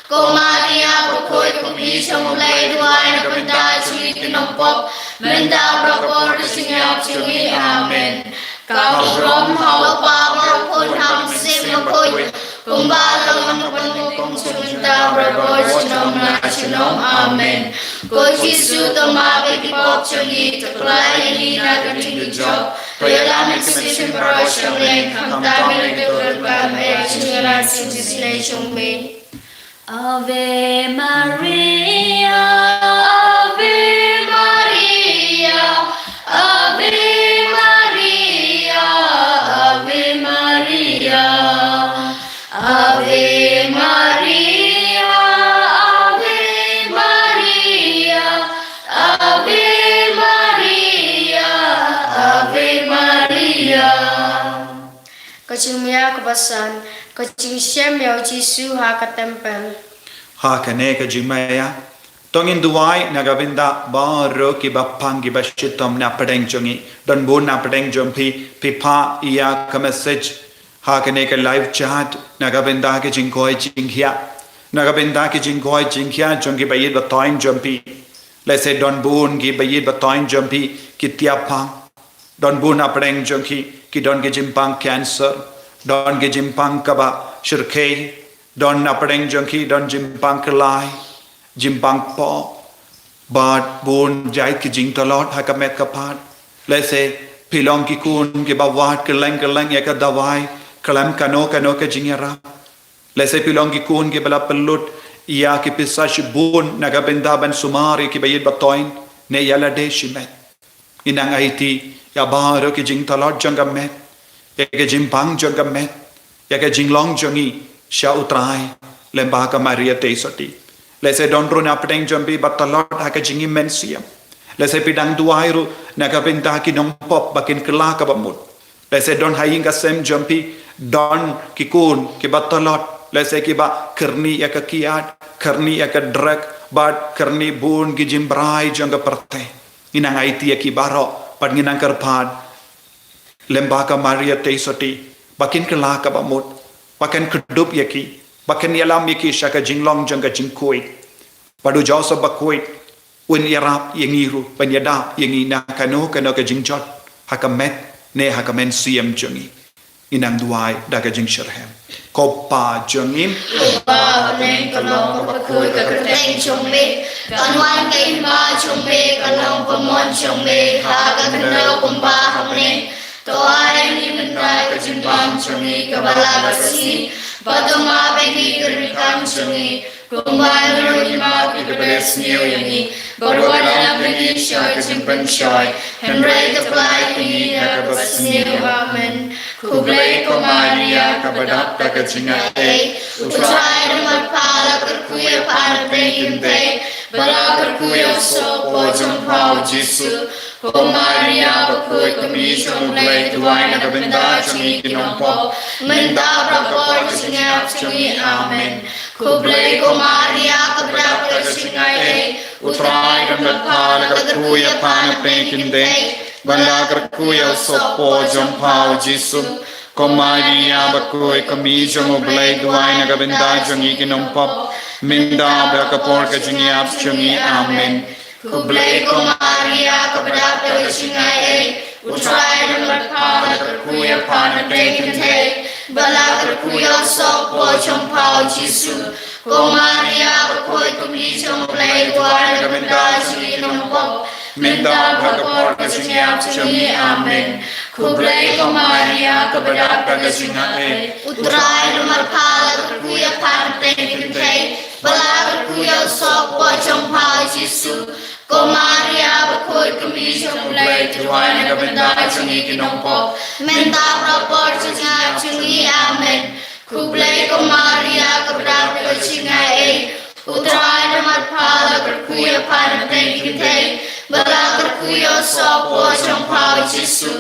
Ko Maria bakhuid, ka kmie jong U Blei, to duwai na ka bynta jong ngi ki nongpop, mynta bad ha ka por ka jingïap jong ngi. Amen. Ka burom ha U Kpa bad ha U Khun bad ha U Mynsiem Bakhuid, kumba ka long naduh mynta bad ha ka por junom la junom. Amen. Ko Jisu, to map ïa ki pop jong ngi, to khlad ïa ngi na ka jingkjop, to ïalam ïa ki mynsiem baroh sha ïing, khamtam ïa ka dohnud bad ka jingïarap jong u Jisu jong me. Ave Maria, Ave Maria, Ave Maria, Ave Maria, Ave Maria. Ka jingmia kaba san, ka jingshem ïa u Jisu ha ka templ. Ha kane ka jingmia, to ngin duwai na ka bynta baroh kiba pang kiba shitom na pdeng jong ngi. Don bun na pdeng jong phi, phi phah ïa ka message ha kane ka live chat na ka bynta ka jingkoit jingkhiah. Na ka bynta ka jingkoit jingkhiah jong kiba ïeit ba toiñ jong phi. Lehse don bun kiba ïeit ba toiñ jong phi ki tiap pang. Don bun na pdeng jong ki, ki don ki jingpang cancer. Don ki jingpang kaba shyrkhei. Don na pdeng jong ki, don jingpang kyllai, jingpang poh. Bad bun jait ki jingtlot ha ka met ka phad. Lehse phi long ki khun kiba wad kylleng kylleng ïa ka dawai, khlem kano kano ka jingïarap. Lehse phi long ki khun kiba la pynlut ïa ki pisa shibun na ka bynta ban sumar ïa kiba ïeit ba toiñ, ne ïa lade shimet. Ngi nang aiti ïa baroh ki jingtlot jong ka met, ïa ka jingpang jong ka met, ïa ka jinglong jong ngi sha U Trai lyngba ka Maria Theisotti. Lehse don ruh na pdeng jong phi ba tlot ha ka jingim mynsiem. Lehse phi dang duwai ruh na ka bynta ki nongpop ba kin kylla kaba mut. Lehse don ha ïing ka sem jong phi, don ki khun kiba tlot, lehse kiba kyrni ïa ka kiad, kyrni ïa ka drug, bad kyrni bun ki jingbrai jong ka pyrthei. Ngi nang aiti ïa ki baroh, bad ngi nang kyrpad lyngba ka Maria Theisotti ba kin kylla kaba mut, ba kin kdup ïa ki, ba kin ïalam ïa ki sha ka jinglong jong ka jingkhuid. Bad u Joseph Bakhuid un ïarap ïa ngi ruh ban ïada ïa ngi na kano kano ka jingjot ha ka met ne ha ka mynsiem jong ngi. Ngi nang duwai da ka jingshitrhem. Ko Pa jong ngi, Ko Pa, ha bneng, ka long kaba khuid ka kyrteng jong me, kan wan ka hima jong me, kan long ka mon jong me ha ka khyndew kumba ha bneng. To ai ngi mynta ka jingbam jong ngi kaba la ka sngi, bad to map ïa ngi ka jingkam jong ngi, kumba ngi ruh ngi map ïa kiba la sniew ïa ngi. Bad wat lam ïa ngi sha ka jingpynshoi, hynrei to pyllait ïa ngi na kaba sniew. Amen. Khublei ko Maria, kaba dap da ka jingaiei, U Trai u don bad pha, la kyrkhu ïa pha na pdeng ki kynthei, bad la kyrkhu ïa u sohpop jong pha u Jisu. Ko Maria bakhuid, ka kmie jong U Blei, duwai na ka bynta jong ngi ki nongpop, mynta bad ha ka por ka jingïap jong ngi. Amen. Khublei ko Maria, kaba dap da ka jingaiei, U Trai u don bad pha, la kyrkhu ïa pha na pdeng ki kynthei, bad la kyrkhu ïa u sohpop jong pha u Jisu. Ko Maria bakhuid, ka kmie jong U Blei, duwai na ka bynta jong ngi ki nongpop, mynta bad ha ka por ka jingïap jong ngi. Amen. Khublei ko Maria, kaba dap da ka jingaiei, U Trai u don bad pha, la kyrkhu ïa pha na pdeng ki kynthei, bad la kyrkhu ïa u sohpop jong pha u Jisu. Ko Maria bakhuid, ka kmie jong U Blei, duwai na ka bynta jong ngi ki nongpop, mynta bad ha ka por ka jingïap jong ngi. Amen. Khublei ko Maria, kaba dap da ka jingaiei, U Trai u don bad pha, la kyrkhu ïa pha na pdeng ki kynthei, bad la kyrkhu ïa u sohpop jong pha u Jisu. Ko Maria bakhuid, ka kmie jong U Blei, duwai na ka bynta jong ngi ki nongpop, mynta bad ha ka por ka jingïap jong ngi. Amen. Khublei ko Maria, kaba dap da ka jingaiei, U Trai u don bad pha, la kyrkhu ïa pha na pdeng ki kynthei, bad la kyrkhu ïa u sohpop jong pha u Jisu.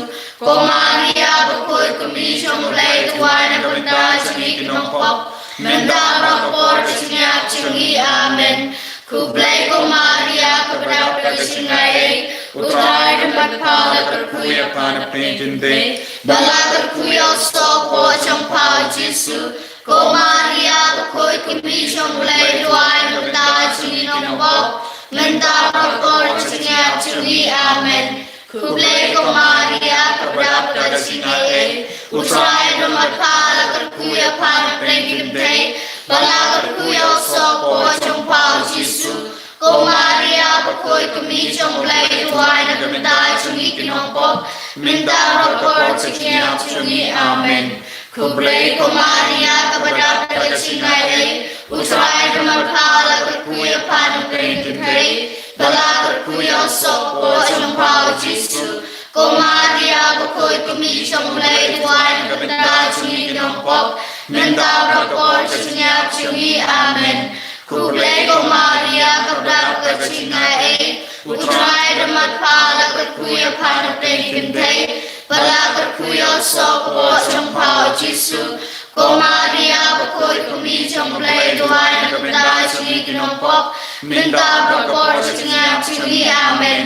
Ko Maria bakhuid, ka kmie jong U Blei, duwai na ka bynta jong ngi ki nongpop, mynta bad ha ka por ka jingïap jong ngi. Amen. Khublei ko Maria, kaba dap da ka jingaiei, U Trai u don bad pha, la kyrkhu ïa pha na pdeng ki kynthei, bad la kyrkhu ïa u sohpop jong pha u Jisu. Ko Maria bakhuid, ka kmie jong U Blei, duwai na ka bynta jong ngi ki nongpop, mynta bad ha ka por ka jingïap jong ngi. Amen. Khublei ko Maria, kaba dap da ka jingaiei, U Trai u don bad pha, la kyrkhu ïa pha na pdeng ki kynthei, bad la kyrkhu ïa u sohpop jong pha u Jisu. Ko Maria bakhuid, ka kmie jong U Blei, duwai na ka bynta jong ngi ki nongpop, mynta bad ha ka por ka jingïap jong ngi. Amen. Khublei ko Maria, kaba dap da ka jingaiei, U Trai u don bad pha, la kyrkhu ïa pha na pdeng ki kynthei, bad la kyrkhu ïa u sohpop jong pha u Jisu. Ko Maria bakhuid, ka kmie jong U Blei, duwai na ka bynta jong ngi ki nongpop, mynta bad ha ka por ka jingïap jong ngi. Amen. Khublei ko Maria, kaba dap da ka jingaiei, U Trai Mat pha la kyrkhu ïa pha na pdeng ki kynthei, ba la kyrkhu ïa u soh ka bor jong pha u Jisu. Ko Maria bakhuid, ko kmie jong U Blei, duwai na ka bynta jong ngi ki nongpop, mynta bad ha ka por ka jingïap jong ngi. Amen.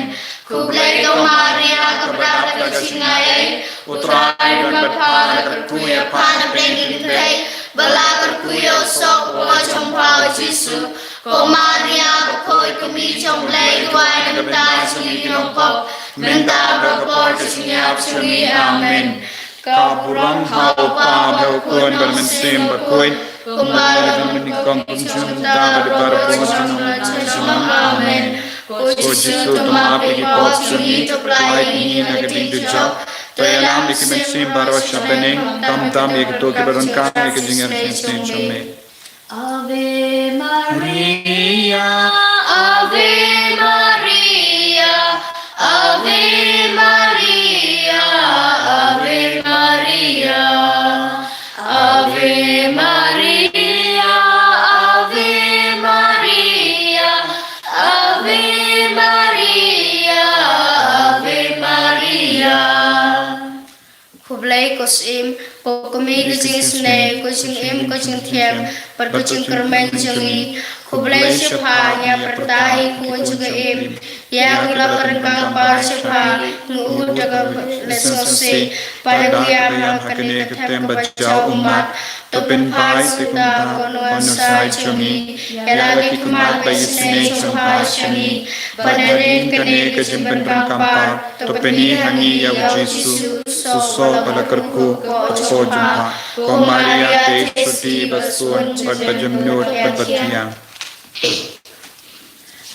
Khublei ko Maria, kaba dap da ka jingaiei, U Trai u don bad pha, la kyrkhu ïa pha na pdeng ki kynthei, ba la kyrkhu ïa u soh ka bor jong pha u Jisu. Ko Maria bakhuid, ko kmie jong U Blei, duwai na ka bynta jong ngi ki nongpop, mynta bad ha ka por ka jingïap jong ngi. Amen. Ka burom ha U Kpa bad ha U Khun bad ha U Mynsiem Bakhuid, kumba la dang nyngkong, kumjuh mynta bad barabor, junom junom. Amen. Ko Jisu, to map ïa ki pop jong ngi, to pyllait ïa ngi na ka diengdujok, to ïalam ïa ki mynsiem baroh sha bneng, khamtam ïa kito kiba donkam ïa ka jingïarap jong me. Ave Maria, Ave Maria, Ave Maria, Ave Maria, Ave Maria, Ave Maria, Ave Maria, Ave Maria. Khublei ko Syiem, ko kmie ka jingisynei, ko jingim, ko jingthiang bad ko jingkyrmen jong ngi. Khublei shibun ïa pyrta hi ko jingim, ïa ki la kyrkang par shibun, ngi u da ka leh sngewsih, bad ïa ha kane ka tem ba jaw ummat. To pynphai sngewthuh ko nongshai jong ngi, ïa la ki khmat ba isynei jong pha sha ngi, bad nadien kane ka jingpyndonkam par, to pyni ha ngi ïa u Jisu, u soh ba la kyrkhu, u soh jong pha. Ko Maria theisotti, ba sngewbha bad ba jemnud bad ba thiang.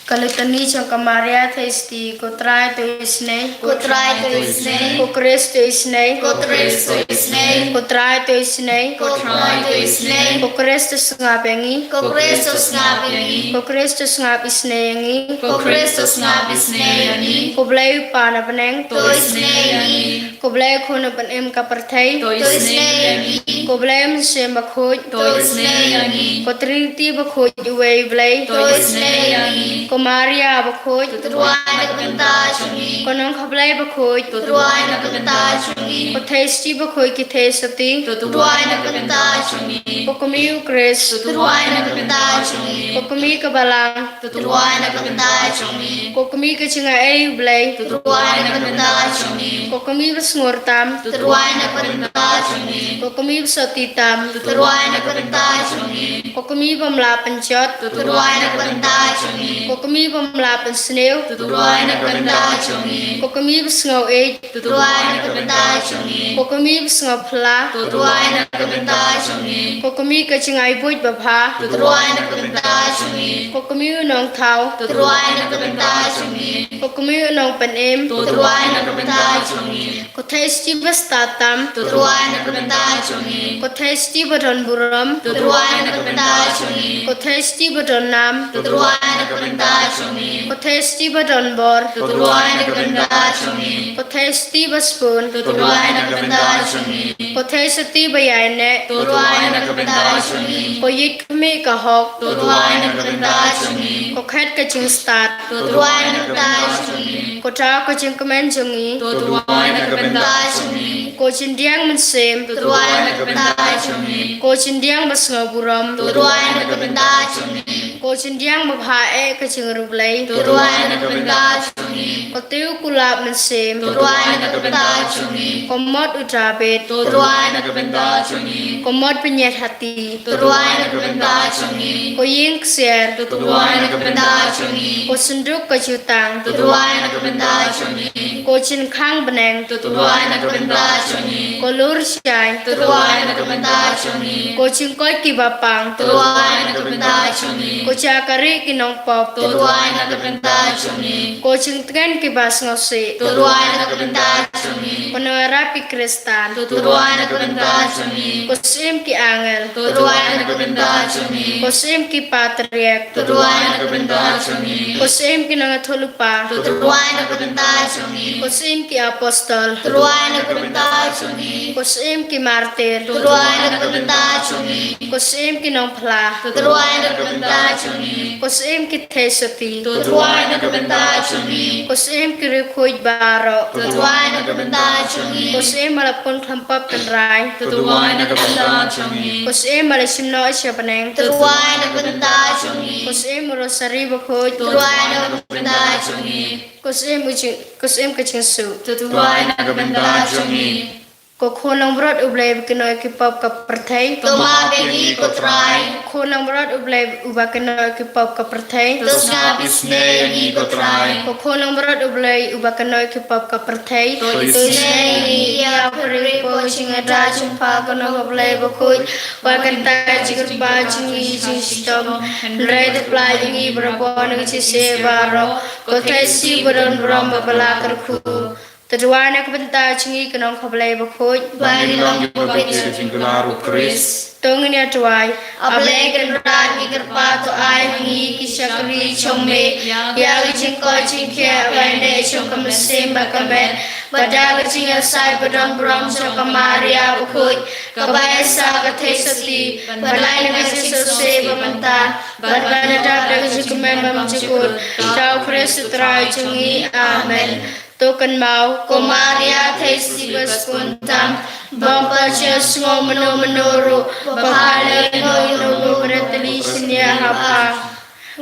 Ka Litani jong ka Maria theisotti. Ko Trai to isynei. Ko Trai to isynei. Ko Khrist to isynei. Ko Khrist to isynei. Ko Trai to isynei. Ko Trai to isynei. Ko Khrist to sngap ïa ngi. Ko Khrist to sngap ïa ngi. Ko Khrist to sngap isynei ïa ngi. Ko Khrist to sngap isynei ïa ngi. Ko Blei u Kpa na bneng to isynei ïa ngi. Ko Blei u Khun u pynim ka pyrthei to isynei ïa ngi. Ko Blei u Mynsiem Bakhuid to isynei ïa ngi. Ko Trinity bakhuid uwei u Blei to isynei ïa ngi. Ko Maria bakhuid, to duwai na ka bynta jong ngi. Ko Nongkha Blei bakhuid, to duwai na ka bynta jong ngi. Ko theisotti bakhuid ki theisotti, to duwai na ka bynta jong ngi. Ko kmie u Khrist, to duwai na ka bynta jong ngi. Ko kmie ka balang, to duwai na ka bynta jong ngi. Ko kmie ka jingaiei u Blei, to duwai na ka bynta jong ngi. Ko kmie ba sngewrtam, to duwai na ka bynta jong ngi. Ko kmie ba sotti tam, to duwai na ka bynta jong ngi. Ko kmie bym lah pynjot, to duwai na ka bynta jong ngi. Ko kmie bym lah pynsniew, to duwai na ka bynta jong ngi. Ko kmie ba sngew ïeit, to duwai na ka bynta jong ngi. Ko kmie ba sngewphylla, to duwai na ka bynta jong ngi. Ko kmie ka jingai buit babha, to duwai na ka bynta jong ngi. Ko kmie u nongthaw, to duwai na ka bynta jong ngi. Ko kmie u nongpynim, to duwai na ka bynta jong ngi. Ko theisotti ba stad tam, to duwai na ka bynta jong ngi. Ko theisotti ba don burom, to duwai na ka bynta jong ngi. Ko theisotti ba don nam, to duwai na ka bynta jong ngi. Ko theisotti ba don bor, to duwai na ka bynta jong ngi. Ko theisotti ba sbun, to duwai na ka bynta jong ngi. Ko theisotti ba ïaineh, to duwai na ka bynta jong ngi. Ko ïit khmih ka hok, to duwai na ka bynta jong ngi. Ko khet ka jingstad, to duwai na ka bynta jong ngi. Ko thaw ka jingkmen jong ngi, to duwai na ka bynta jong ngi. Ko jingdiang mynsiem, to duwai na ka bynta jong ngi. Ko jingdiang ba sngewburom, to duwai na ka bynta jong ngi. Ko jingdiang babha eh ka jingriewblei, to duwai na ka bynta jong ngi. Ko tiew kulap mynsiem, to duwai na ka bynta jong ngi. Ko mot u Dabid, to duwai na ka bynta jong ngi. Ko mot pynïaid hati, to duwai na ka bynta jong ngi. Ko ïing ksiar, to duwai na ka bynta jong ngi. Ko synduk ka jutang, to duwai na ka bynta jong ngi. Ko jingkhang bneng, to duwai na ka bynta jong ngi. Ko lur shai, to duwai na ka bynta jong ngi. Ko jingkoit kiba pang, to duwai na ka bynta jong ngi. Ko jaka rieh ki nongpop, to duwai na ka bynta jong ngi. Ko jingtngen kiba sngewsih, to duwai na ka bynta jong ngi. Ko nongïarap ki Khristan, to duwai na ka bynta jong ngi. Ko Syiem ki angel, to duwai na ka bynta jong ngi. Ko Syiem ki patriark, to duwai na ka bynta jong ngi. Ko Syiem ki nongïathuhlypa, to duwai na ka bynta jong ngi. Ko Syiem ki apostol, to duwai na ka bynta jong ngi. Ko Syiem ki martir, to duwai na ka bynta jong ngi. Ko Syiem ki nongphla, to duwai na ka bynta jong ngi. Ko Syiem ki theisotti, to duwai na ka bynta jong ngi. Ko Syiem ki riewkhuid baroh, to duwai na ka bynta jong ngi. Ko Syiem ba la pun khlem pop tynrai, to duwai na ka bynta jong ngi. Ko Syiem ba la shim noh sha bneng, to duwai na ka bynta jong ngi. Ko Syiem u Rosari bakhuid, to duwai na ka bynta jong ngi. Ko Syiem u jing, Ko Syiem ka jingsuk, to duwai na ka bynta jong ngi. Ko Khun langbrot U Blei ba kynnoh ïa ki pop ka pyrthei, to map ïa ngi ko Trai. Ko Khun langbrot U Blei uba kynnoh ïa ki pop ka pyrthei, to sngap isynei ïa ngi ko Trai. Ko Khun langbrot U Blei uba kynnoh ïa ki pop ka pyrthei, to isynei ïa ngi. Ïa pyrshah ko jingïada jong pha ko Nongkynrad bakhuid, ba kan tei jingkyrpad jong ngi jingshitom, hynrei to pyllait ïa ngi barabor na ka jingsngewsih baroh. Ko Theisotti badonburom bad ba la kyrkhu, to duwai na ka bynta jong ngi ko Nongkynrad bakhuid, ba ngin long kiba bit sha ka jingkular u Khrist. To ngin ïa duwai. A Blei Kynrad, ngi kyrpad, to ai ha ngi ki shakri jong me ïa ka jingkoit jingkhiah bad ïaineh jong ka mynsiem bad ka met, bad da ka jingïasaid badonburom jong ka Maria bakhuid, kaba ïasaid ka Theisotti, bad lait na ka jingsngewsih ba mynta, bad ban da da ka jingkmen bymjukut, da u Khrist u Trai jong ngi. Amen. To kynmaw, ko Maria Theisotti basbun tam, bym pat sngew mano mano ruh ba pha leh ïa uno uno uba rit tylli shaniah ha pha.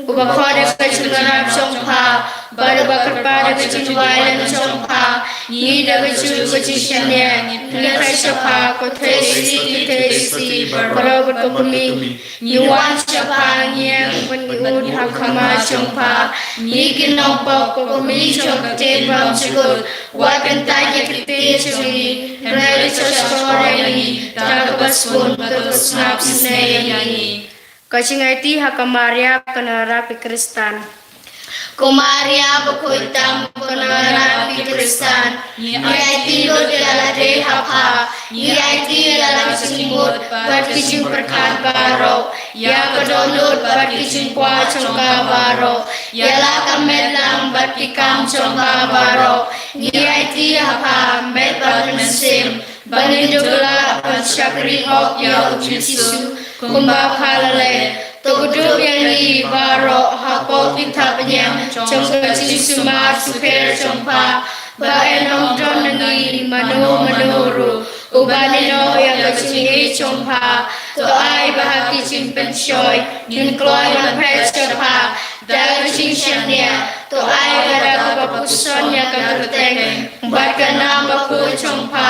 Uba khot ïa ka jingïarap jong pha bad uba kyrpad ïa ka jingduwai lem jong pha, ngi da kajuh ka jingshaniah ngi kren sha pha, ko Theisotti ki theisotti baroh bad ko kmie. Ngi wan sha pha, ngi ïeng bad ngi ud ha khmat jong pha. Ngi ki nongpop, ko kmie jong ka ktien bymjukut, wat kyntait ïa ka ktien jong ngi, hynrei to shahshkor ïa ngi da kaba sbun, bad to sngap isynei ïa ngi. Ka jingaiti ha ka Maria, ka nongïarap ki khristan. Ko Maria bakhuid tam, ko nongïarap ki khristan, ngi aiti lut ïa lade ha pha, ngi aiti ïa la ka jingmut bad ki jingpyrkhat baroh, ïa ka dohnud bad ki jingkwah jong ka baroh, ïa la ka met lang bad ki kam jong ka baroh, ngi aiti ha pha met bad mynsiem, ba ngin dup lah ban shakri hok ïa u Jisu kumba pha la leh. To kdup ïa ngi baroh hapoh ki thapniang jong ka jingsumar sukher jong pha, ba yn ym don na ngi mano mano ruh uba ïehnoh ïa ka jingïeit jong pha. To ai ba ha ki jingpynshoi ngin kloi ban phet sha pha da ka jingshaniah. To ai ba da kaba puson ïa ka kyrteng bad ka nam bakhuid jong pha,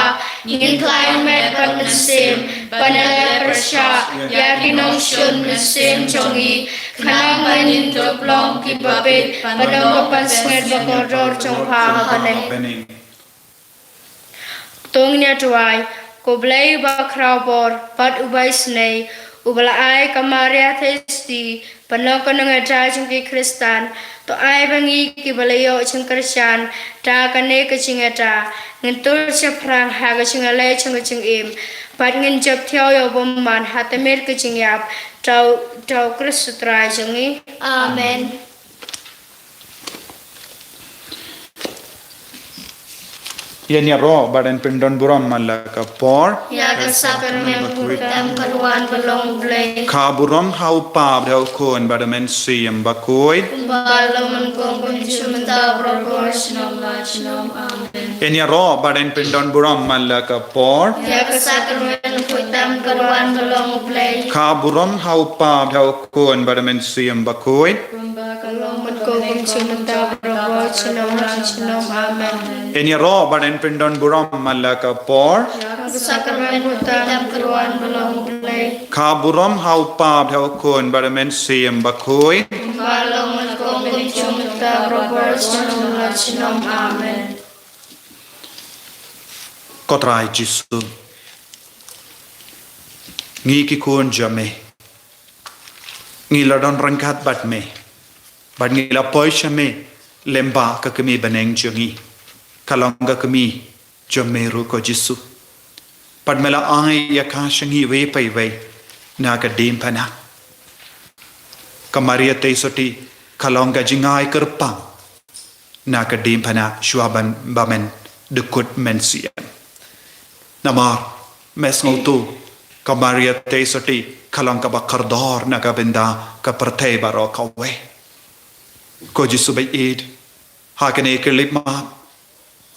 ngin khlaiñ met bad mynsiem ban ïaleh pyrshah ïa ki nongshun mynsiem jong ngi, khnang ba ngin dup long kiba bit ban long ka pansngiat bakordor jong pha ha bneng. To ngin ïa duwai. Ko Blei uba khraw bor bad uba isynei, uba la ai ka Maria Theisotti ban long ka nongïada jong ki khristan, to ai ba ngi kiba la ïoh jingkyrshan da kane ka jingïada, ngin tur shaphrang ha ka jingïaleh jong ka jingim, bad ngin jop thiaw ïa u bymman ha tmier ka jingïap, da u, da u Khrist u Trai jong ngi. Amen. Ïa nia ro bad yn pyndon burom man la ka por. Ïa ka sakramen pyrthei ka ruan ba long U Blei. Ka burom ha u Kpa bad ha u Khun bad ha u Mynsiem Bakhuid. Kumba long mynta, kum shym mynta, barabor, shnong la shnong. Amen. Ïa nia ro bad yn pyndon burom man la ka por. Ïa ka sakramen pyrthei ka ruan ba long U Blei. Ka burom ha u Kpa bad ha u Khun bad ha u Mynsiem Bakhuid. Kumba ka long mynta, kum shym mynta, barabor, shnong la shnong. Amen. Ïa nia ro bad yn pyndon burom man la ka por. Ïa ka sakramen pyrthei ka ruan ba long U Blei. Ka burom ha u Kpa bad ha u Khun bad ha u Mynsiem Bakhuid. Kumba long mynta, kum shym mynta, barabor, shnong la shnong. Amen. Ko Trai Jisu, ngi ki khun jong me, ngi la don ryngkat bad me, bad ngi la poi sha me lyngba ka kmie bneng jong ngi, ka long ka kmie jong me ruh ko Jisu. Bad me la ai ïa ka sha ngi iwei pa iwei na ka diengphna. Ka Maria Theisotti, ka long ka jingai kyrpang na ka diengphna shuwa ban ba men dkut mynsiem. Namar me sngewthuh, ka Maria Theisotti ka long kaba kordor na ka bynta ka pyrthei baroh kawei. Ko Jisu baieit, ha kane ka khyllipmat,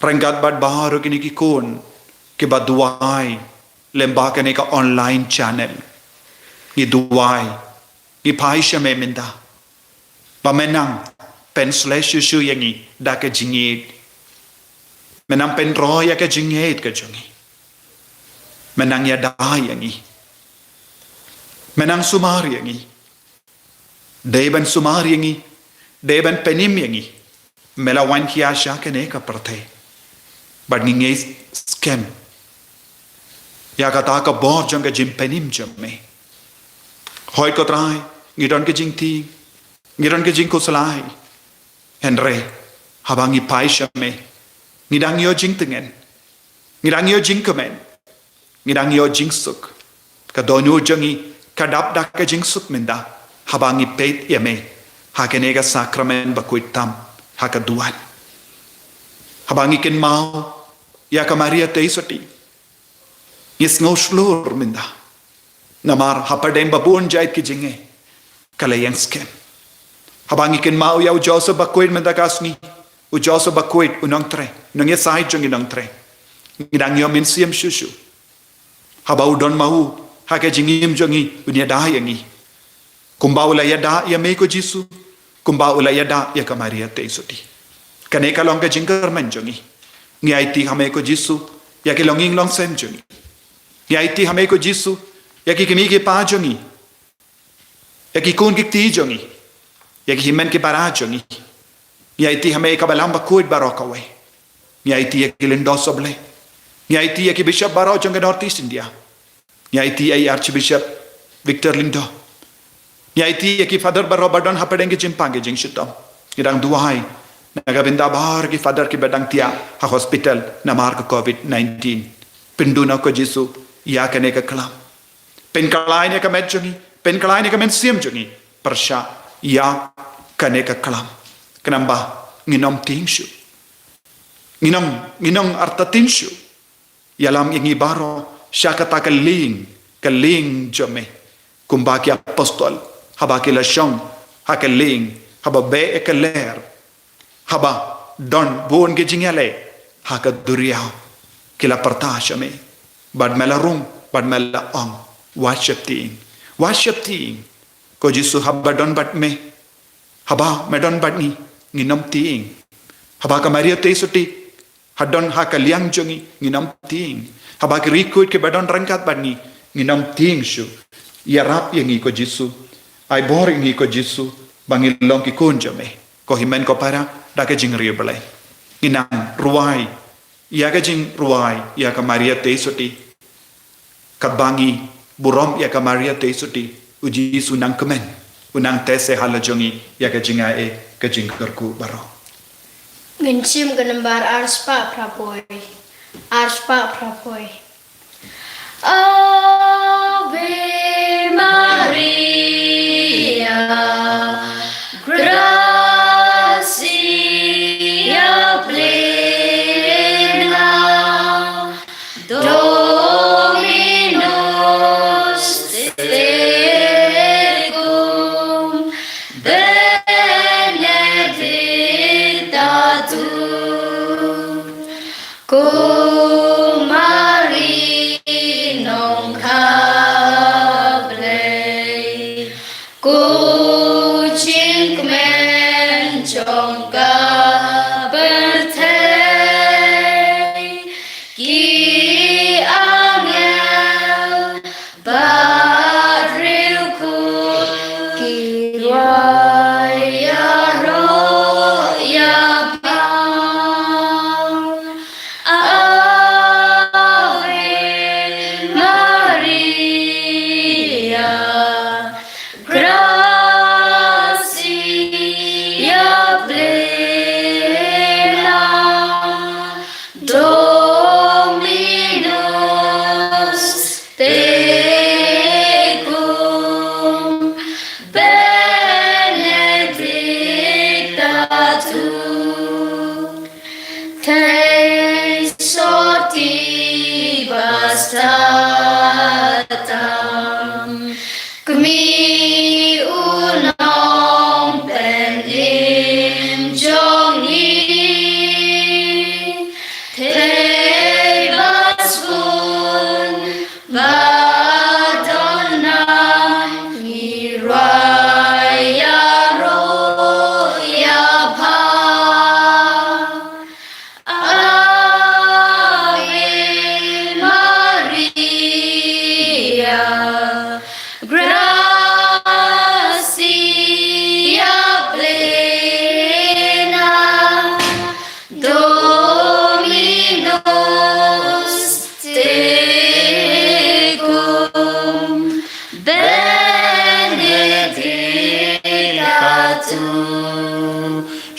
ryngkat bad baroh kine ki khun kiba duwai lyngba kane ka online channel, ngi duwai, ngi phai sha me mynta ba me nang pynshlei shuh shuh ïa ngi da ka jingïeit. Me nang pynroi ïa ka jingïeit ka jong ngi. Me nang ïada ïa ngi. Me nang sumar ïa ngi. Dei ban sumar ïa ngi, dei ban pynim ïa ngi. Me la wan khia sha kane ka pyrthei bad ngi ngeit skhem ïa kata ka bor jong ka jingpynim jong me. Hooid ko Trai, ngi don ka jingtieng, ngi don ka jingkhuslai. Hynrei haba ngi phai sha me, ngi dang ïoh jingtngen, ngi dang ïoh jingkmen, ngi dang ïoh jingsuk. Ka dohnud jong ngi ka dap da ka jingsuk mynta haba ngi peit ïa me ha kane ka sakramen bakhuid tam ha ka duwan. Haba ngi kynmaw ïa ka Maria Theisotti, ngi sngew shlur mynta. Namar hapdeng ba bun jait ki jingeh ka la ïeng skhem. Haba ngi kynmaw ïa u Joseph bakhuid mynta ka sngi, u Joseph bakhuid, u nongtrei, nongïasaid jong ngi, nongtrei, ngi dang ïoh mynsiem shuh shuh. Haba u don ma u ha ka jingim jong ngi, un ïada ïa ngi kumba u la ïada ïa me ko Jisu, kumba u la ïada ïa ka Maria Theisotti. Kane ka long ka jingkyrmen jong ngi. Ngi aiti ha me ko Jisu ïa ki longïing longsem jong ngi. Ngi aiti ha me ko Jisu ïa ki kmie ki kpa jong ngi, ïa ki khun ki kti jong ngi, ïa ki hynmen ki para jong ngi. Ngi aiti ha me ka Balang Bakhuid baroh kawei. Ngi aiti ïa ki Lyngdoh Soblei. Ngi aiti ïa ki bishop baroh jong ka North East India. Ngi aiti ïa i Archbishop Victor Lyngdoh. Ngi aiti ïa ki father baroh ba don hapdeng ki jingpang ki jingshitom. Ngi dang duwai na ka bynta baroh ki father kiba dang thiah ha hospital namar ka covid nineteen. Pynduna ko Jisu ïa kane ka klam. Pynkhlaiñ ïa ka met jong ngi, pynkhlaiñ ïa ka mynsiem jong ngi pyrshah ïa kane ka klam. Khnang ba ngin ym tieng shuh, ngin ym, ngin ym artatien shuh. Ïalam ïa ngi baroh sha kata ka lieng, ka lieng jong me. Kumba ki apostol haba ki la shong ha ka lieng, haba beh ïa ka lyer, haba don bun ki jingïaleh ha ka duriaw, ki la pyrta sha me bad me la rung bad me la ong, wat sheptieng, wat sheptieng. Ko Jisu, haba don bad me, haba me don bad ngi, ngin ym tieng. Haba ka Maria Theisotti ha don ha ka liang jong ngi, ngin ym tieng. Haba ki riewkhuid kiba don ryngkat bad ngi, ngin ym tieng shuh. Ïarap ïa ngi ko Jisu, ai bor ïa ngi ko Jisu ba ngin long ki khun jong me. Ko hynmen ko para, da ka jingriewblei ngin nang rwai ïa ka jingrwai ïa ka Maria Theisotti. Katba ngi burom ïa ka Maria Theisotti, u Jisu u nang kmen, u nang test ïa la jong ngi ïa ka jingai, ka jingkyrkhu baroh. Ngin shim ka nambar arspah phraphew. Arspah phraphew. Ave Maria, gratia plena, Dominus tecum, benedicta tu cum mulieribus, cum Maria nunquam plena, ko jingkmen jong ka pyrthei, ki angel bad riewkhuid ki rwai ïaroh ïapar.